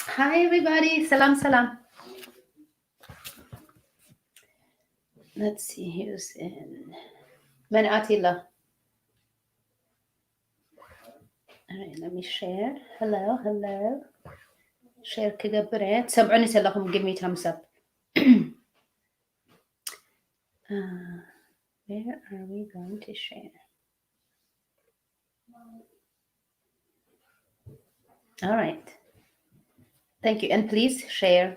Hi everybody. ሰላም ሰላም። Let's see who's in. መን ኣትዩ ኣሎ? All right, let me share. Hello, hello. Share ክገብር እየ። ትሰምዑኒ ዘለኹም ግምት ሃምሳ። Uh, where are we going to share? All right. Thank you. And please share.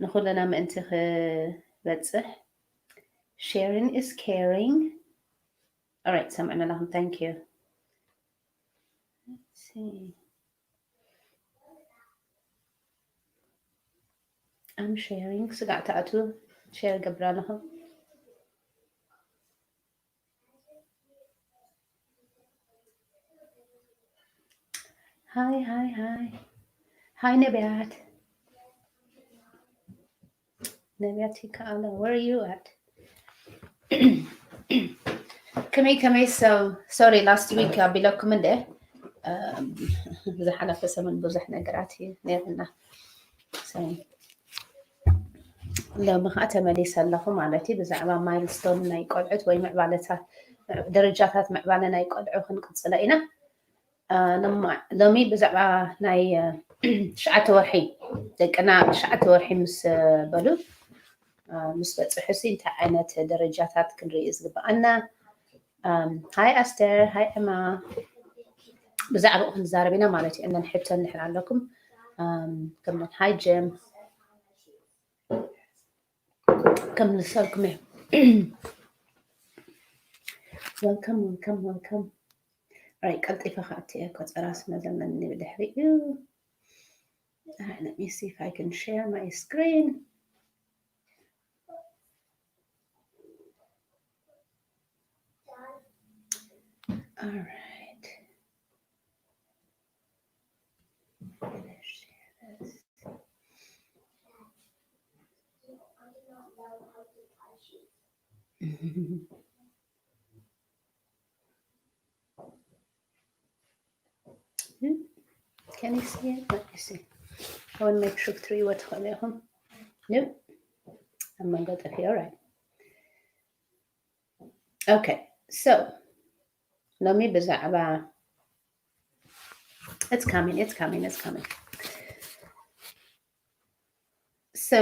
ንኹልና ምእንቲ ክበጽሕ። Sharing is caring. All right, ሰምዕና ኣለኹም። Thank you. Let's see. I'm sharing. ስጋዕ ትኣትዉ share ገብር ኣለኹም። Hi, hi, hi. Hi ነቢያት። ነቢያት ይከኣለ። Where are you at? ከመይ ከመይ? So sorry, last week ኣቢለኩም እንደ ዝሓለፈ ሰሙን ብዙሕ ነገራት እዩ ነርና። ሎሚ ከዓ ተመሊሰ ኣለኹ ማለት እዩ። ብዛዕባ ማይልስቶን ናይ ቆልዑት ወይ ምዕባለታት፣ ደረጃታት ምዕባለ ናይ ቆልዑ ክንቅፅለ ኢና። ሎሚ ብዛዕባ ናይ ትሽዓተ ወርሒ፣ ደቅና ትሽዓተ ወርሒ ምስ በሉ፣ ምስ በፅሑ ሲ እንታይ ዓይነት ደረጃታት ክንርኢ ዝግበኣና? ሃይ ኣስተር፣ ሃይ ኤማ። ብዛዕባኡ ክንዛረብ ኢና ማለት እዩ። እነን ሕቶ እንድሕር ኣለኩም፣ ከም ሃይ ጀም፣ ከም ንሰልኩም እየ። Welcome, welcome, welcome. Right, ቀልጢፈ ክኣቲ እየ፣ ቆፀራ ስለ ዘለኒ ብድሕሪኡ። All right, let me see if I can share my screen. All right. I'm gonna share this. Hmm? Can you see it? Let me see. I want to make sure three what? No? I'm gonna go to here, right? Okay, so ሎሚ ብዛዕባ it's coming, it's coming, it's coming. So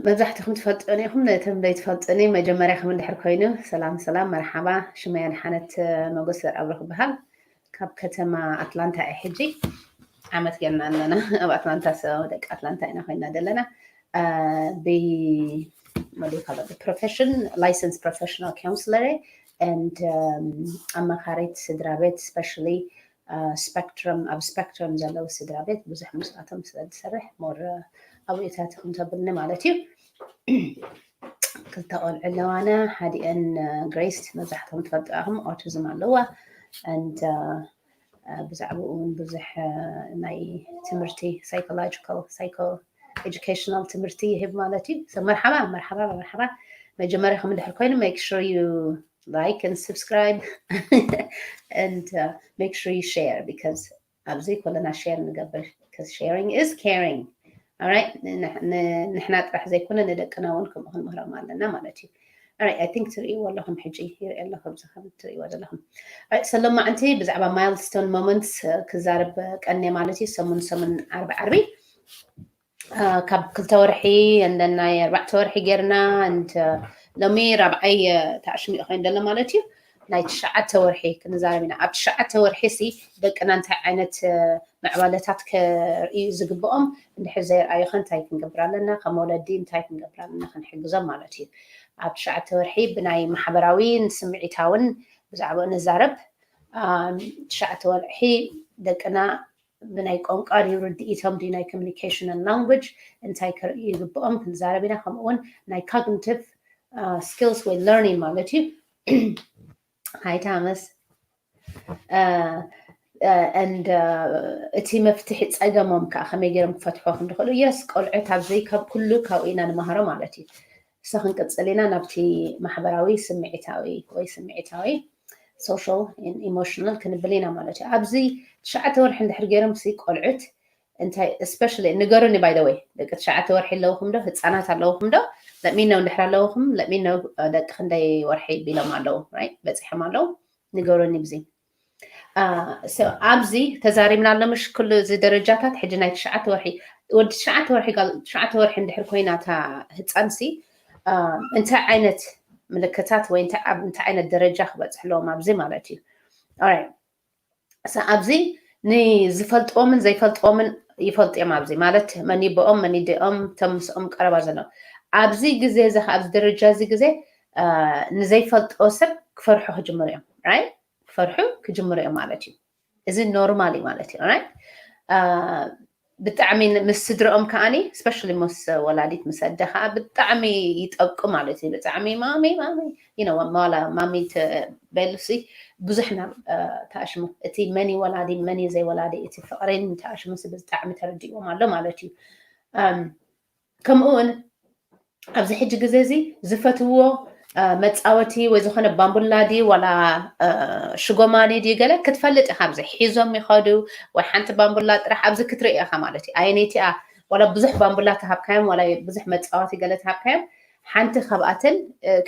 መብዛሕትኹም ትፈልጥኒ ኢኹም፣ ነቶም ዘይትፈልጥኒ መጀመርያ ከም እንድሕር ኮይኑ ሰላም ሰላም፣ መርሓባ። ሽመይ ኣድሓነት ሞገስ ዘርኣብሩኽ ይበሃል። ካብ ከተማ ኣትላንታ እየ ሕጂ። ዓመት ጌርና ኣለና ኣብ ኣትላንታ፣ so ደቂ ኣትላንታ ኢና ኮይና ዘለና። ብ what do you call it? Profession, licensed professional counselor and ኣማኻሪት ስድራ ቤት፣ especially spectrum፣ ኣብ spectrum ዘለዉ ስድራ ቤት ብዙሕ ምስኣቶም ስለ ዝሰርሕ more ኣብኡታት እንተብልኒ ማለት እዩ። ክልተ ቆልዑ ኣለዋና። ሓዲአን ግሬስ፣ መብዛሕትኹም ትፈልጥዋ ኢኹም፣ autism ኣለዋ። And ብዛዕባኡ እውን ብዙሕ ናይ ትምህርቲ፣ psychological, psycho educational ትምህርቲ ይህብ ማለት እዩ። So መርሓባ፣ መርሓባ፣ መርሓባ። መጀመርያ ከም እንድሕር ኮይኑ make sure you like and subscribe and make sure you share because ኣብዚ ኩልና share ንገብር because sharing is caring. All right, ንሕና ጥራሕ ዘይኮነ ንደቅና እውን ከምኡ ክንምህሮም ኣለና ማለት እዩ። All right, I think ትርእይዎ ኣለኹም፣ ሕጂ ይርኢ ኣለኹ ኣብዚ ከም ትርእይዎ ዘለኹም። All right, so ሎማዕንቲ ብዛዕባ milestone moments ክዛረብ ቀንየ ማለት እዩ። ሰሙን ሰሙን ዓርቢ ዓርቢ ካብ ክልተ ወርሒ እንደ ናይ ኣርባዕተ ወርሒ ጌርና እንተ ሎሚ ራብዓይ ታዕሽሚኡ ኮይኑ ዘሎ ማለት እዩ። ናይ ትሽዓተ ወርሒ ክንዛረብ ኢና። ኣብ ትሽዓተ ወርሒ ሲ ደቅና እንታይ ዓይነት ምዕባለታት ከርእዩ ዝግብኦም እንድሕር ዘይረኣዩ ከ እንታይ ክንገብር ኣለና? ከም ወለዲ እንታይ ክንገብር ኣለና ክንሕግዞም ማለት እዩ። ኣብ ትሽዓተ ወርሒ ብናይ ማሕበራዊን ስምዒታውን ብዛዕባኡ ንዛረብ። ትሽዓተ ወርሒ ደቅና ብናይ ቋንቋ ድዩ ርድኢቶም ድዩ ናይ communication and language እንታይ ክርእዩ ይግብኦም ክንዛረብ ኢና። ከምኡ እውን ናይ cognitive skills ወይ learning ማለት እዩ። Hi Thomas. And እቲ መፍትሒ ፀገሞም ከዓ ከመይ ገይሮም ክፈትሖ ክንድኽእሉ። Yes፣ ቆልዑት ኣብዚ ካብ ኩሉ ካብኡ ኢና ንመሃሮ ማለት እዩ። So ክንቅፅል ኢና ናብቲ ማሕበራዊ ስምዒታዊ ወይ ስምዒታዊ social and emotional ክንብል ኢና ማለት እዩ። ኣብዚ ትሽዓተ ወርሒ እንድሕር ገይሮም ሲ ቆልዑት እንታይ especially ንገሩኒ። By the way ደቂ ትሽዓተ ወርሒ ኣለውኹም ዶ? ህፃናት ኣለውኹም ዶ? Let me know እንድሕር ኣለውኹም። Let me know ደቂ ክንደይ ወርሒ ቢሎም ኣለዉ፣ right? በፂሖም ኣለዉ? ንገሩኒ ብዚ። ኣብዚ ተዛሪብና ኣሎ ምሽ ኩሉ እዚ ደረጃታት። ሕጂ ናይ ትሽዓተ ወርሒ ወዲ ትሽዓተ ወርሒ ጋል ትሽዓተ ወርሒ እንድሕር ኮይና እታ ህፃንሲ እንታይ ዓይነት ምልክታት ወይ እንታይ ዓይነት ደረጃ ክበፅሕ ኣለዎም ኣብዚ ማለት እዩ። Alright። ኣብዚ ንዝፈልጥዎምን ዘይፈልጥዎምን ይፈልጡ እዮም። ኣብዚ ማለት መኒቦኦም መኒዲኦም ተምስኦም ቀረባ ዘለዉ ኣብዚ ግዜ እዚ ኣብዚ ደረጃ እዚ ግዜ ንዘይፈልጥዎ ሰብ ክፈርሑ ክጅምሩ እዮም። Right? ክፈርሑ ክጅምሩ እዮም ማለት እዩ። እዚ ኖርማል እዩ ማለት እዩ። Right? ብጣዕሚ ምስ ስድረኦም ከዓኒ especially ምስ ወላዲት ምስ ኣደ ከዓ ብጣዕሚ ይጠብቁ ማለት እዩ። ብጣዕሚ ማሚ ማሚ you know ዋላ ማሚ በልሲ ብዙሕ ናብ ተኣሽሙ እቲ መን ወላዲ መን ዘይወላዲ እቲ ፍቅሬን ተኣሽሙ ብጣዕሚ ተረዲእዎም ኣሎ ማለት እዩ። ከምኡ እውን ኣብዚ ሕጂ ግዜ እዚ ዝፈትዎ መፃወቲ ወይ ዝኾነ ባምቡላ ድዩ ዋላ ሽጎማኒ ድዩ ገለ ክትፈልጥ ኢኻ። ኣብዚ ሒዞም ይኸዱ ወይ ሓንቲ ባምቡላ ጥራሕ ኣብዚ ክትርኢ ኢኻ ማለት እዩ። ኣየነይቲኣ ዋላ ብዙሕ ባምቡላ ተሃብካዮም ዋላ ብዙሕ መፃወቲ ገለ ተሃብካዮም ሓንቲ ካብኣተን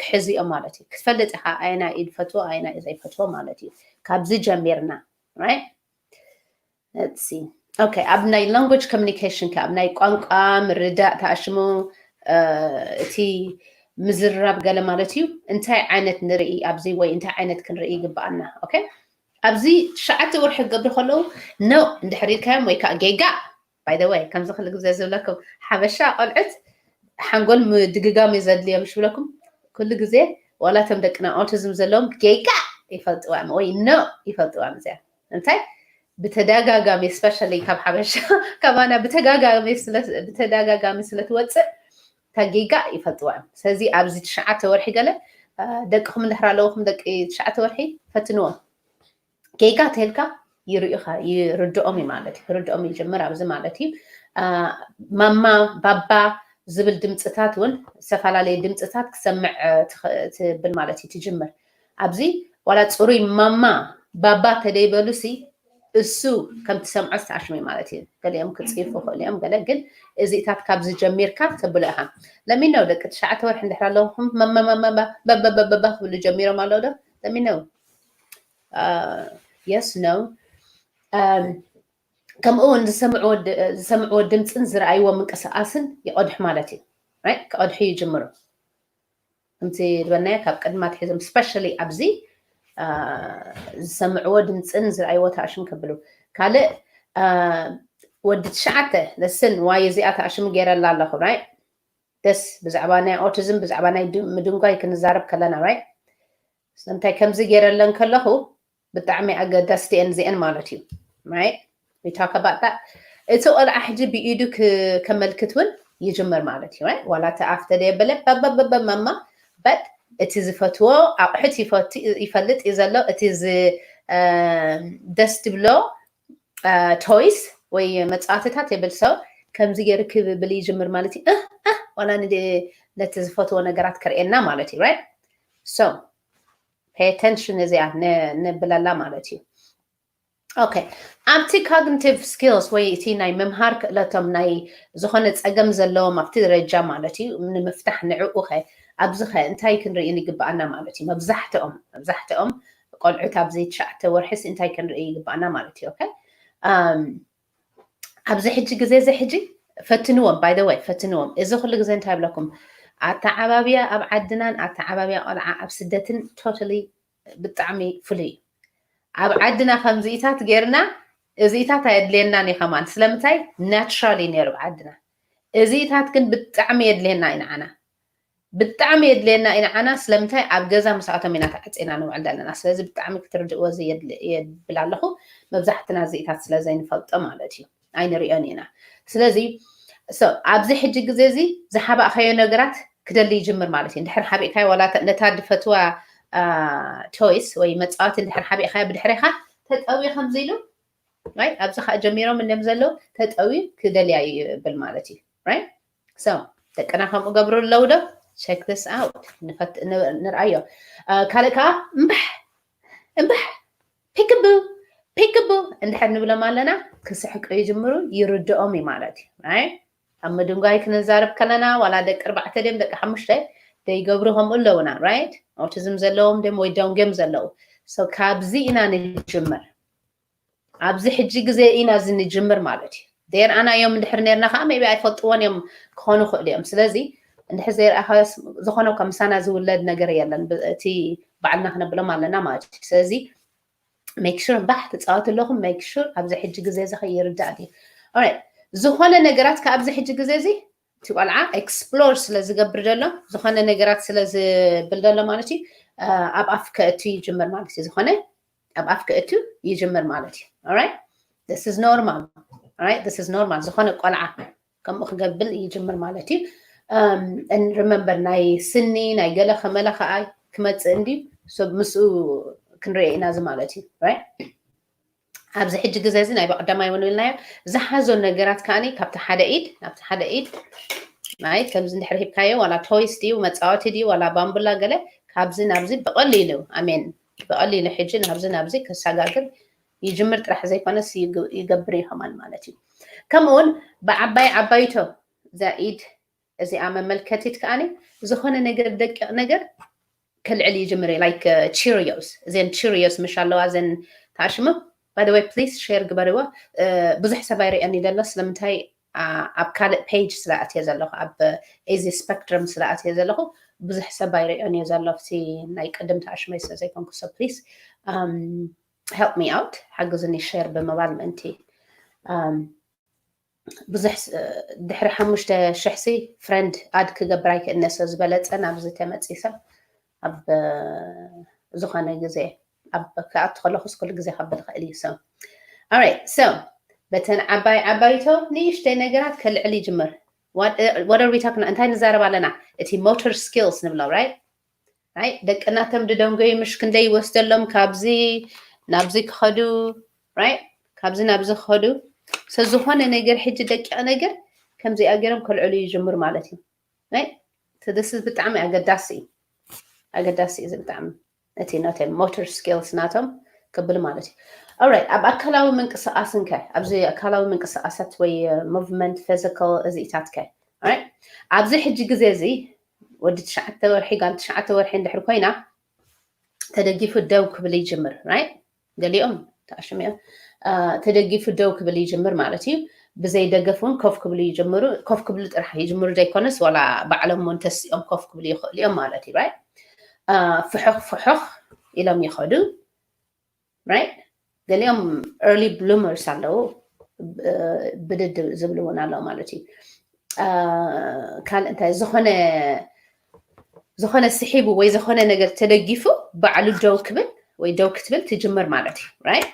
ክሕዝኦም ማለት እዩ። ክትፈልጥ ኢኻ ኣየና እዩ ዝፈትዎ ኣየና እዩ ዘይፈትዎ ማለት እዩ። ካብዚ ጀሚርና right? Okay። ኣብ ናይ language communication ከ ኣብ ናይ ቋንቋ ምርዳእ ተኣሽሙ እቲ ምዝራብ ገለ ማለት እዩ። እንታይ ዓይነት ንርኢ ኣብዚ ወይ እንታይ ዓይነት ክንርኢ ይግባኣና? Okay። ኣብዚ ትሽዓተ ወርሒ ክገብሩ ከለዉ no እንድሕር ኢልካዮም ወይ ከዓ ጌጋ። By the way ከምዚ ክሉ ግዜ ዝብለኩም ሓበሻ ቆልዑት ሓንጎል ምድግጋም እዩ ዘድልዮም። ምሽ ብለኩም ኩሉ ግዜ ዋላ እቶም ደቅና autism ዘለዎም ጌጋ ይፈልጥዋ ወይ no ይፈልጥዋ እዚኣ እንታይ ብተደጋጋሚ especially ካብ ሓበሻ ካባና ብተጋጋሚ ብተደጋጋሚ ስለትወፅእ እታ ጌጋ ይፈልጥዋ እዮም። ስለዚ ኣብዚ ትሽዓተ ወርሒ ገለ ደቅኹም እንድሕር ኣለውኹም ደቂ ትሽዓተ ወርሒ ፈትንዎም። ጌጋ ተልካ ይርእኻ ይርድኦም እዩ ማለት እዩ። ክርድኦም ይጅምር ኣብዚ ማለት እዩ። ማማ ባባ ዝብል ድምፅታት እውን ዝተፈላለዩ ድምፅታት ክሰምዕ ትብል ማለት እዩ ትጅምር። ኣብዚ ዋላ ፅሩይ ማማ ባባ ተደይበሉሲ እሱ ከም ትሰምዖ ዝተኣሽሙ ማለት እዩ። ገሊኦም ክፅይፉ ክእሉ እዮም ገለ ግን እዚታት ካብዚ ጀሚርካ ተብሎ ኢኻ። ለሚነው ደቂ ትሽዓተ ወርሒ እንድሕር ኣለኹም መመመመመ በበበበበ ክብሉ ጀሚሮም ኣለዉ ዶ? ለሚነው yes no ከምኡ እውን ዝሰምዕዎ ድምፅን ዝረኣይዎ ምንቅስቃስን ይቐድሑ ማለት እዩ። ክቐድሑ ይጅምሩ። ከምቲ ዝበልናዮ ካብ ቅድማ ኣትሒዞም specially ኣብዚ ዝሰምዕዎ ድምፅን ዝረኣይዎ ተኣሽም ከብሉ ካልእ ወዲ ትሽዓተ ለስን ዋይ እዚኣ ተኣሽሙ ገይረላ ኣለኹ right? ደስ ብዛዕባ ናይ autism ብዛዕባ ናይ ምድንጓይ ክንዛረብ ከለና right? ስለምንታይ ከምዚ ገይረለን ከለኹ ብጣዕሚ ኣገዳስቲ እየን እዚአን ማለት እዩ። Right? We talk about that። እቲ ቆልዓ ሕጂ ብኢዱ ከመልክት እውን ይጅምር ማለት እዩ። ዋላ እቲ ኣፍ ተደየበለ በበበበ ማማ but እቲ ዝፈትዎ ኣቑሑት ይፈልጥ እዩ ዘሎ እቲ ደስ ትብሎ toys ወይ መፃወትታት የብል ሰው ከምዚ ገይሩ ክብል ይጅምር ማለት እዩ። ዋላ ነቲ ዝፈትዎ ነገራት ክርእየና ማለት እዩ። Right? So pay attention እዚኣ ንብለላ ማለት እዩ። Okay። ኣብቲ cognitive skills ወይ እቲ ናይ ምምሃር ክእለቶም ናይ ዝኾነ ፀገም ዘለዎም ኣብቲ ደረጃ ማለት እዩ ንምፍታሕ ንዕኡ ኸ ኣብዚ ኸ እንታይ ክንርኢ ይግባኣና ማለት እዩ? መብዛሕትኦም መብዛሕትኦም ቆልዑት ኣብዚ ትሽዓተ ወርሒስ እንታይ ክንርኢ ይግባኣና ማለት እዩ? Okay። ኣብዚ ሕጂ ግዜ እዚ ሕጂ ፈትንዎም by the way ፈትንዎም እዚ ኩሉ ግዜ እንታይ ይብለኩም ኣተዓባብያ ኣብ ዓድናን ኣተዓባብያ ቆልዓ ኣብ ስደትን totally ብጣዕሚ ፍሉይ እዩ። ኣብ ዓድና ከምዚኢታት ጌርና እዚኢታት ኣየድልየናን እዩ ከማን ስለምንታይ natural እዩ ነይሩ ኣብ ዓድና እዚኢታት ግን ብጣዕሚ የድልየና እዩ ንዓና ብጣዕሚ የድልየና እዩ ንዓና ስለምንታይ ኣብ ገዛ ምስኣቶም ኢና ተዓፂና ንውዕል ዘለና ስለዚ ብጣዕሚ ክትርድእዎ የብል ኣለኹ መብዛሕትና እዚኢታት ስለዘይንፈልጦ ማለት እዩ ኣይንሪኦን ኢና ስለዚ ኣብዚ ሕጂ ግዜ እዚ ዝሓባእካዮ ነገራት ክደሊ ይጅምር ማለት እዩ እንድሕር ሓቢእካዮ ዋላ ነታ ድፈትዋ toys ወይ መፃወቲ እንድሕር ሓቢእካዮ ብድሕሬኻ ተጠዊ ከምዚ ኢሉ ኣብዚ ከዓ ጀሚሮም እነም ዘለዉ ተጠዊ ክደልያ ይብል ማለት እዩ so ደቅና ከምኡ ገብሩ ኣለዉ ዶ check this out ንርኣዮ ካልእ ከዓ እምባሕ እምባሕ ፒክብው peekaboo እንድሕር ንብሎም ኣለና፣ ክስሕቁ ይጅምሩ፣ ይርድኦም እዩ ማለት እዩ። Right? ኣብ ምድንጓይ ክንዛረብ ከለና ዋላ ደቂ ኣርባዕተ ድዮም ደቂ ሓሙሽተ ደይገብሩ ከምኡ ኣለውና። Right? ኦቲዝም ዘለዎም ድዮም ወይ ደንጎም ዘለዉ። So ካብዚ ኢና ንጅምር። ኣብዚ ሕጂ ግዜ ኢና እዚ ንጅምር ማለት እዩ። ደይረኣናዮም እንድሕር ነርና ከዓ maybe ኣይፈልጥዎን እዮም ክኾኑ ይኽእሉ እዮም። ስለዚ እንድሕር ዘይረኣኻዮስ ዝኾነ እኳ ምሳና ዝውለድ ነገር የለን። ብ-፣ እቲ ባዕልና ክነብሎም ኣለና ማለት እዩ። ስለዚ make sure እምባሕ ትፃወቱ ኣለኹም፣ make sure ኣብዚ ሕጂ ግዜ እዚ ከይርዳእ ድዩ። Alright፣ ዝኾነ ነገራት ካብ ኣብዚ ሕጂ ግዜ እዚ እቲ ቆልዓ explore ስለ ዝገብር ዘሎ፣ ዝኾነ ነገራት ስለ ዝብል ዘሎ ማለት እዩ፣ ኣብ ኣፍ ከእቱ ይጅምር ማለት እዩ። ዝኾነ ኣብ ኣፍ ከእቱ ይጅምር ማለት እዩ። Alright? This is normal. Alright? This is normal። ዝኾነ ቆልዓ ከምኡ ክገብር ይጅምር ማለት እዩ። And remember፣ ናይ ስኒ ናይ ገለ ከመለ ከኣ ክመጽእ እንድዩ። So ምስኡ ክንሪኦ ኢና እዚ ማለት እዩ። Right? ኣብዚ ሕጂ ግዜ እዚ ናይ ብቐዳማይ እውን ኢልናዮ፣ ዝሓዞ ነገራት ከኣኒ ካብቲ ሓደ ኢድ ናብቲ ሓደ ኢድ ናይ ከምዚ እንድሕር ሂብካዮ፣ ዋላ ቶይስ ድዩ፣ መጻወቲ ድዩ፣ ዋላ ባምቡላ ገለ፣ ካብዚ ናብዚ ብቐሊሉ፣ ኣሜን፣ ብቐሊሉ ሕጂ ናብዚ ናብዚ ከሰጋግር ይጅምር ጥራሕ ዘይኮነስ ይግ-፣ ይገብር እዩ ከማን ማለት እዩ። ከምኡውን ብዓባይ ዓባይቶ እዛ ኢድ እዚኣ መመልከቲት ከኣኒ ዝኾነ ነገር ደቂቕ ነገር ከልዕል ይጅምር እዩ። Like ቺሪዮስ፣ እዘን ቺሪዮስ ምሽ ኣለዋ፣ እዘን ተኣሽሙ። By the way, please share ግበርዎ። ብዙሕ ሰብ ኣይርእዮን እዩ ዘሎ። ስለምንታይ? ኣብ ካልእ ፔጅ ስለ ኣትየ ዘለኹ፣ ኣብ ኤዚ ስፐክትረም ስለ ኣትየ ዘለኹ ብዙሕ ሰብ ኣይርእዮን እዩ ዘሎ፣ ኣብቲ ናይ ቅድም ተኣሽመይ ስለ ዘይኮንኩ። So please help me out፣ ሓግዙኒ ሼር ብምባል ምእንቲ። ብዙሕ ድሕሪ ሓሙሽተ ሽሕ ሲ ፍረንድ ኣድ ክገብር ኣይክእልነ። So ዝበለጸ ናብዚ ተመጺሰ ኣብ ዝኾነ ግዜ ኣብ ክኣቱ ከለኹስ ኩሉ ግዜ ከብል ይኽእል እዩ። So alright፣ so በተን ዓባይ ዓባይቶ ንእሽተይ ነገራት ከልዕል ይጅምር። What are we talking? እንታይ ንዛረብ ኣለና? እቲ ሞተር ስኪልስ ንብሎ፣ right? Right? ደቅና ከም ድደንጎዩ ምሽ ክንደይ ይወስደሎም ካብዚ ናብዚ ክኸዱ፣ right? ካብዚ ናብዚ ክኸዱ። So ዝኾነ ነገር ሕጂ ደቂቕ ነገር ከምዚኣ ገይሮም ከልዕሉ ይጅምሩ ማለት እዩ። Right? So this is ብጣዕሚ ኣገዳሲ እዩ። ኣገዳሲ እዩ እዚ ብጣዕሚ። እቲ ናቶም ሞተር ስኪልስ ናቶም ክብል ማለት እዩ። Alright፣ ኣብ ኣካላዊ ምንቅስቃስ እንከ፣ ኣብዚ ኣካላዊ ምንቅስቃሳት ወይ ሙቭመንት፣ ፊዚካል እዚኢታት ከ፣ right? ኣብዚ ሕጂ ግዜ እዚ ወዲ ትሽዓተ ወርሒ፣ ጓል ትሽዓተ ወርሒ እንድሕር ኮይና ተደጊፉ ደው ክብል ይጅምር፣ right? ገሊኦም ተኣሽሙ እዮም። ተደጊፉ ደው ክብል ይጅምር ማለት እዩ። ብዘይ ደገፍ እውን ኮፍ ክብሉ ይጅምሩ። ኮፍ ክብሉ ጥራሕ ይጅምሩ ዘይኮነስ ዋላ ባዕሎም እውን ተሲኦም ኮፍ ክብሉ ይኽእሉ እዮም ማለት እዩ፣ right? ፍሑኽ ፍሑኽ ኢሎም ይኸዱ፣ right? ገሊኦም ኤርሊ ብሉመርስ ኣለዉ፣ ብድድ ዝብሉ እውን ኣለዉ ማለት እዩ። ካልእ እንታይ፣ ዝኾነ ዝኾነ ስሒቡ ወይ ዝኾነ ነገር ተደጊፉ ባዕሉ ደው ክብል ወይ ደው ክትብል ትጅምር ማለት እዩ፣ right?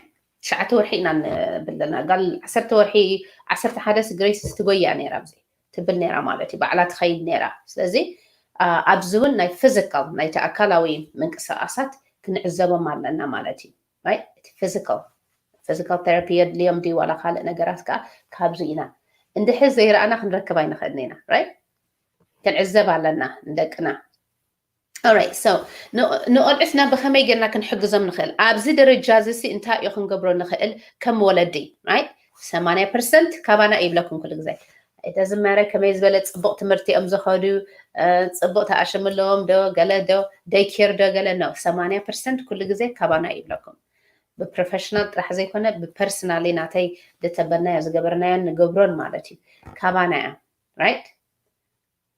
ትሽዓተ ወርሒ ኢና ንብል ዘለና። ጓል ዓሰርተ ወርሒ፣ ዓሰርተ ሓደ ስ ግሬስ ትጎያ ነይራ፣ ኣብዚ ትብል ነይራ ማለት እዩ። ባዕላ ትኸይድ ነይራ። ስለዚ ኣብዚ እውን ናይ ፊዚካል፣ ናይቲ ኣካላዊ ምንቅስቃሳት ክንዕዘቦም ኣለና ማለት እዩ። Right? እቲ ፊዚካል፣ ፊዚካል ቴራፒ የድልዮም ድዩ ዋላ ካልእ ነገራት ከኣ ካብዚ ኢና። እንድሕር ዘይረኣና ክንረክብ ኣይንኽእልን ኢና። Right? ክንዕዘብ ኣለና ንደቅና። Alright፣ so ንቆልዑትና ብኸመይ ጌርና ክንሕግዞም ንኽእል? ኣብዚ ደረጃ እዚ ሲ እንታይ እዩ ክንገብሮ ንኽእል ከም ወለዲ? Right? ሰማንያ ፐርሰንት ካባና እዩ ይብለኩም ኩሉ ግዜ። ኣይተዝመረ ከመይ ዝበለ ጽቡቕ ትምህርቲ እዮም ዝኸዱ፣ ጽቡቕ ተኣሽምለዎም ዶ ገለ ዶ፣ ደይኬር ዶ ገለ፣ no፣ ሰማንያ ፐርሰንት ኩሉ ግዜ ካባና እዩ ይብለኩም። ብፕሮፌሽናል ጥራሕ ዘይኮነ ብፐርሰናሊ ናተይ ዝተበልናዮ ዝገበርናዮን ንገብሮን ማለት እዩ። ካባና እዮም። Right?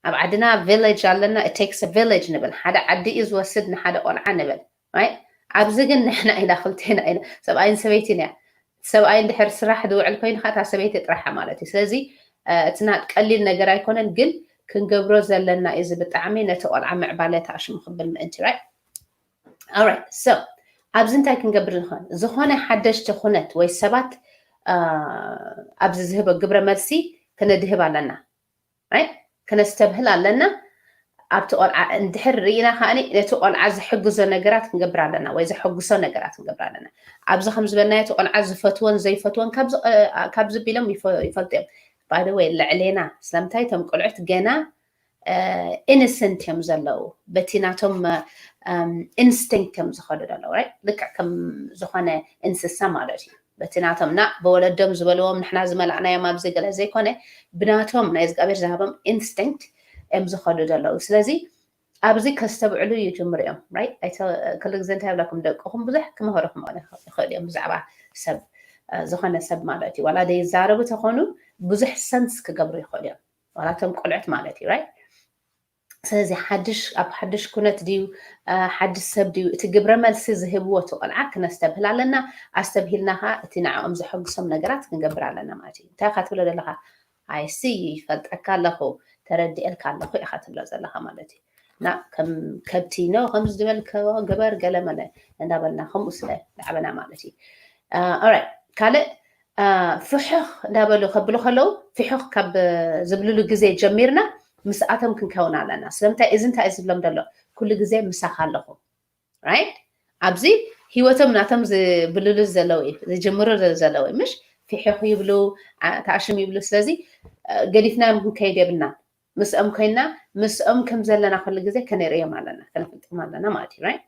ኣብ ዓድና ቪሌጅ ኣለና፣ it takes a village ንብል። ሓደ ዓዲ እዩ ዝወስድ ንሓደ ቆልዓ ንብል። Right? ኣብዚ ግን ንሕና ኢና፣ ክልቴና ኢና፣ ሰብኣይን ሰበይትን እያ። ሰብኣይ እንድሕር ስራሕ ዝውዕል ኮይኑ ከዓ እታ ሰበይቲ ጥራሓ ማለት እዩ። ስለዚ እቲ ናት ቀሊል ነገር ኣይኮነን፣ ግን ክንገብሮ ዘለና እዩ። እዚ ብጣዕሚ ነቲ ቆልዓ ምዕባለ ተኣሽሙ ክብል ምእንቲ። Right? Alright፣ so ኣብዚ እንታይ ክንገብር ንኽእል? ዝኾነ ሓደሽቲ ኩነት ወይ ሰባት ኣብዚ ዝህቦ ግብረ መልሲ ክነድህብ ኣለና። Right? ክነስተብህል ኣለና። ኣብቲ ቆልዓ እንድሕር ርኢና ከኣኒ ነቲ ቆልዓ ዝሕግዞ ነገራት ክንገብር ኣለና ወይ ዘሐጉሶ ነገራት ክንገብር ኣለና። ኣብዚ ከም ዝበልናዮ እቲ ቆልዓ ዝፈትዎን ዘይፈትዎን ካብዚ ቢሎም ይፈልጡ እዮም። By the way፣ ልዕሌና ስለምንታይ እቶም ቆልዑት ገና ኢነሰንት እዮም ዘለዉ። በቲ ናቶም instinct እዮም ዝኸዱ ዘለዉ፣ right? ልክዕ ከም ዝኾነ እንስሳ ማለት እዩ። በቲ ናቶም ና ብወለዶም ዝበልዎም ንሕና ዝመላእናዮም ኣብዚ ገለ ዘይኮነ፣ ብናቶም ናይ እግዚኣብሔር ዝሃቦም instinct እዮም ዝኸዱ ዘለዉ። ስለዚ ኣብዚ ከስተብዕሉ ይጅምሩ እዮም፣ right? ክሉ ግዜ እንታይ ይብለኩም፣ ደቅኹም ብዙሕ ክምህርኹም ይኽእሉ እዮም ብዛዕባ ሰብ፣ ዝኾነ ሰብ ማለት እዩ። ዋላ ዘይዛረቡ ተኾኑ ብዙሕ ሰንስ ክገብሩ ይኽእሉ እዮም፣ ዋላ እቶም ቆልዑት ማለት እዩ፣ right? ስለዚ ሓድሽ ኣብ ሓድሽ ኩነት ድዩ ሓድሽ ሰብ ድዩ እቲ ግብረ መልሲ ዝህብዎ እቲ ቆልዓ ክነስተብህል ኣለና። ኣስተብሂልና ኸዓ እቲ ንዕኦም ዘሐጉሶም ነገራት ክንገብር ኣለና ማለት እዩ። እንታይ ኢኻ ትብሎ ዘለኻ? I see፣ ይፈልጠካ ኣለኹ፣ ተረዲኤልካ ኣለኹ ኢኻ ትብሎ ዘለኻ ማለት እዩ። ና ከም ከብቲ ኖ ከም ዝበልከዎ ግበር ገለመለ እንዳበልና ከምኡ ስለ ዳዕበና ማለት እዩ። ኦራይት፣ ካልእ ፍሑኽ እንዳበሉ ከብሉ ከለዉ ፍሑኽ ካብ ዝብልሉ ግዜ ጀሚርና ምስኣቶም ክንከውን ኣለና። ስለምንታይ እዚ እንታይ እዩ ዝብሎም ዘሎ? ኩሉ ግዜ ምሳኻ ኣለኹ፣ right? ኣብዚ ህይወቶም ናቶም ዝብልሉ ዘለዉ እዩ ዝጅምሩ ዘለዉ እዩ። ምሽ ፍሑኽ ይብሉ፣ ተኣሽም ይብሉ። ስለዚ ገዲፍናዮም ክንከይድ የብልናን። ምስኦም ኮይና ምስኦም ከም ዘለና ኩሉ ግዜ ከነርእዮም ኣለና፣ ከነፍልጦም ኣለና ማለት እዩ፣ right?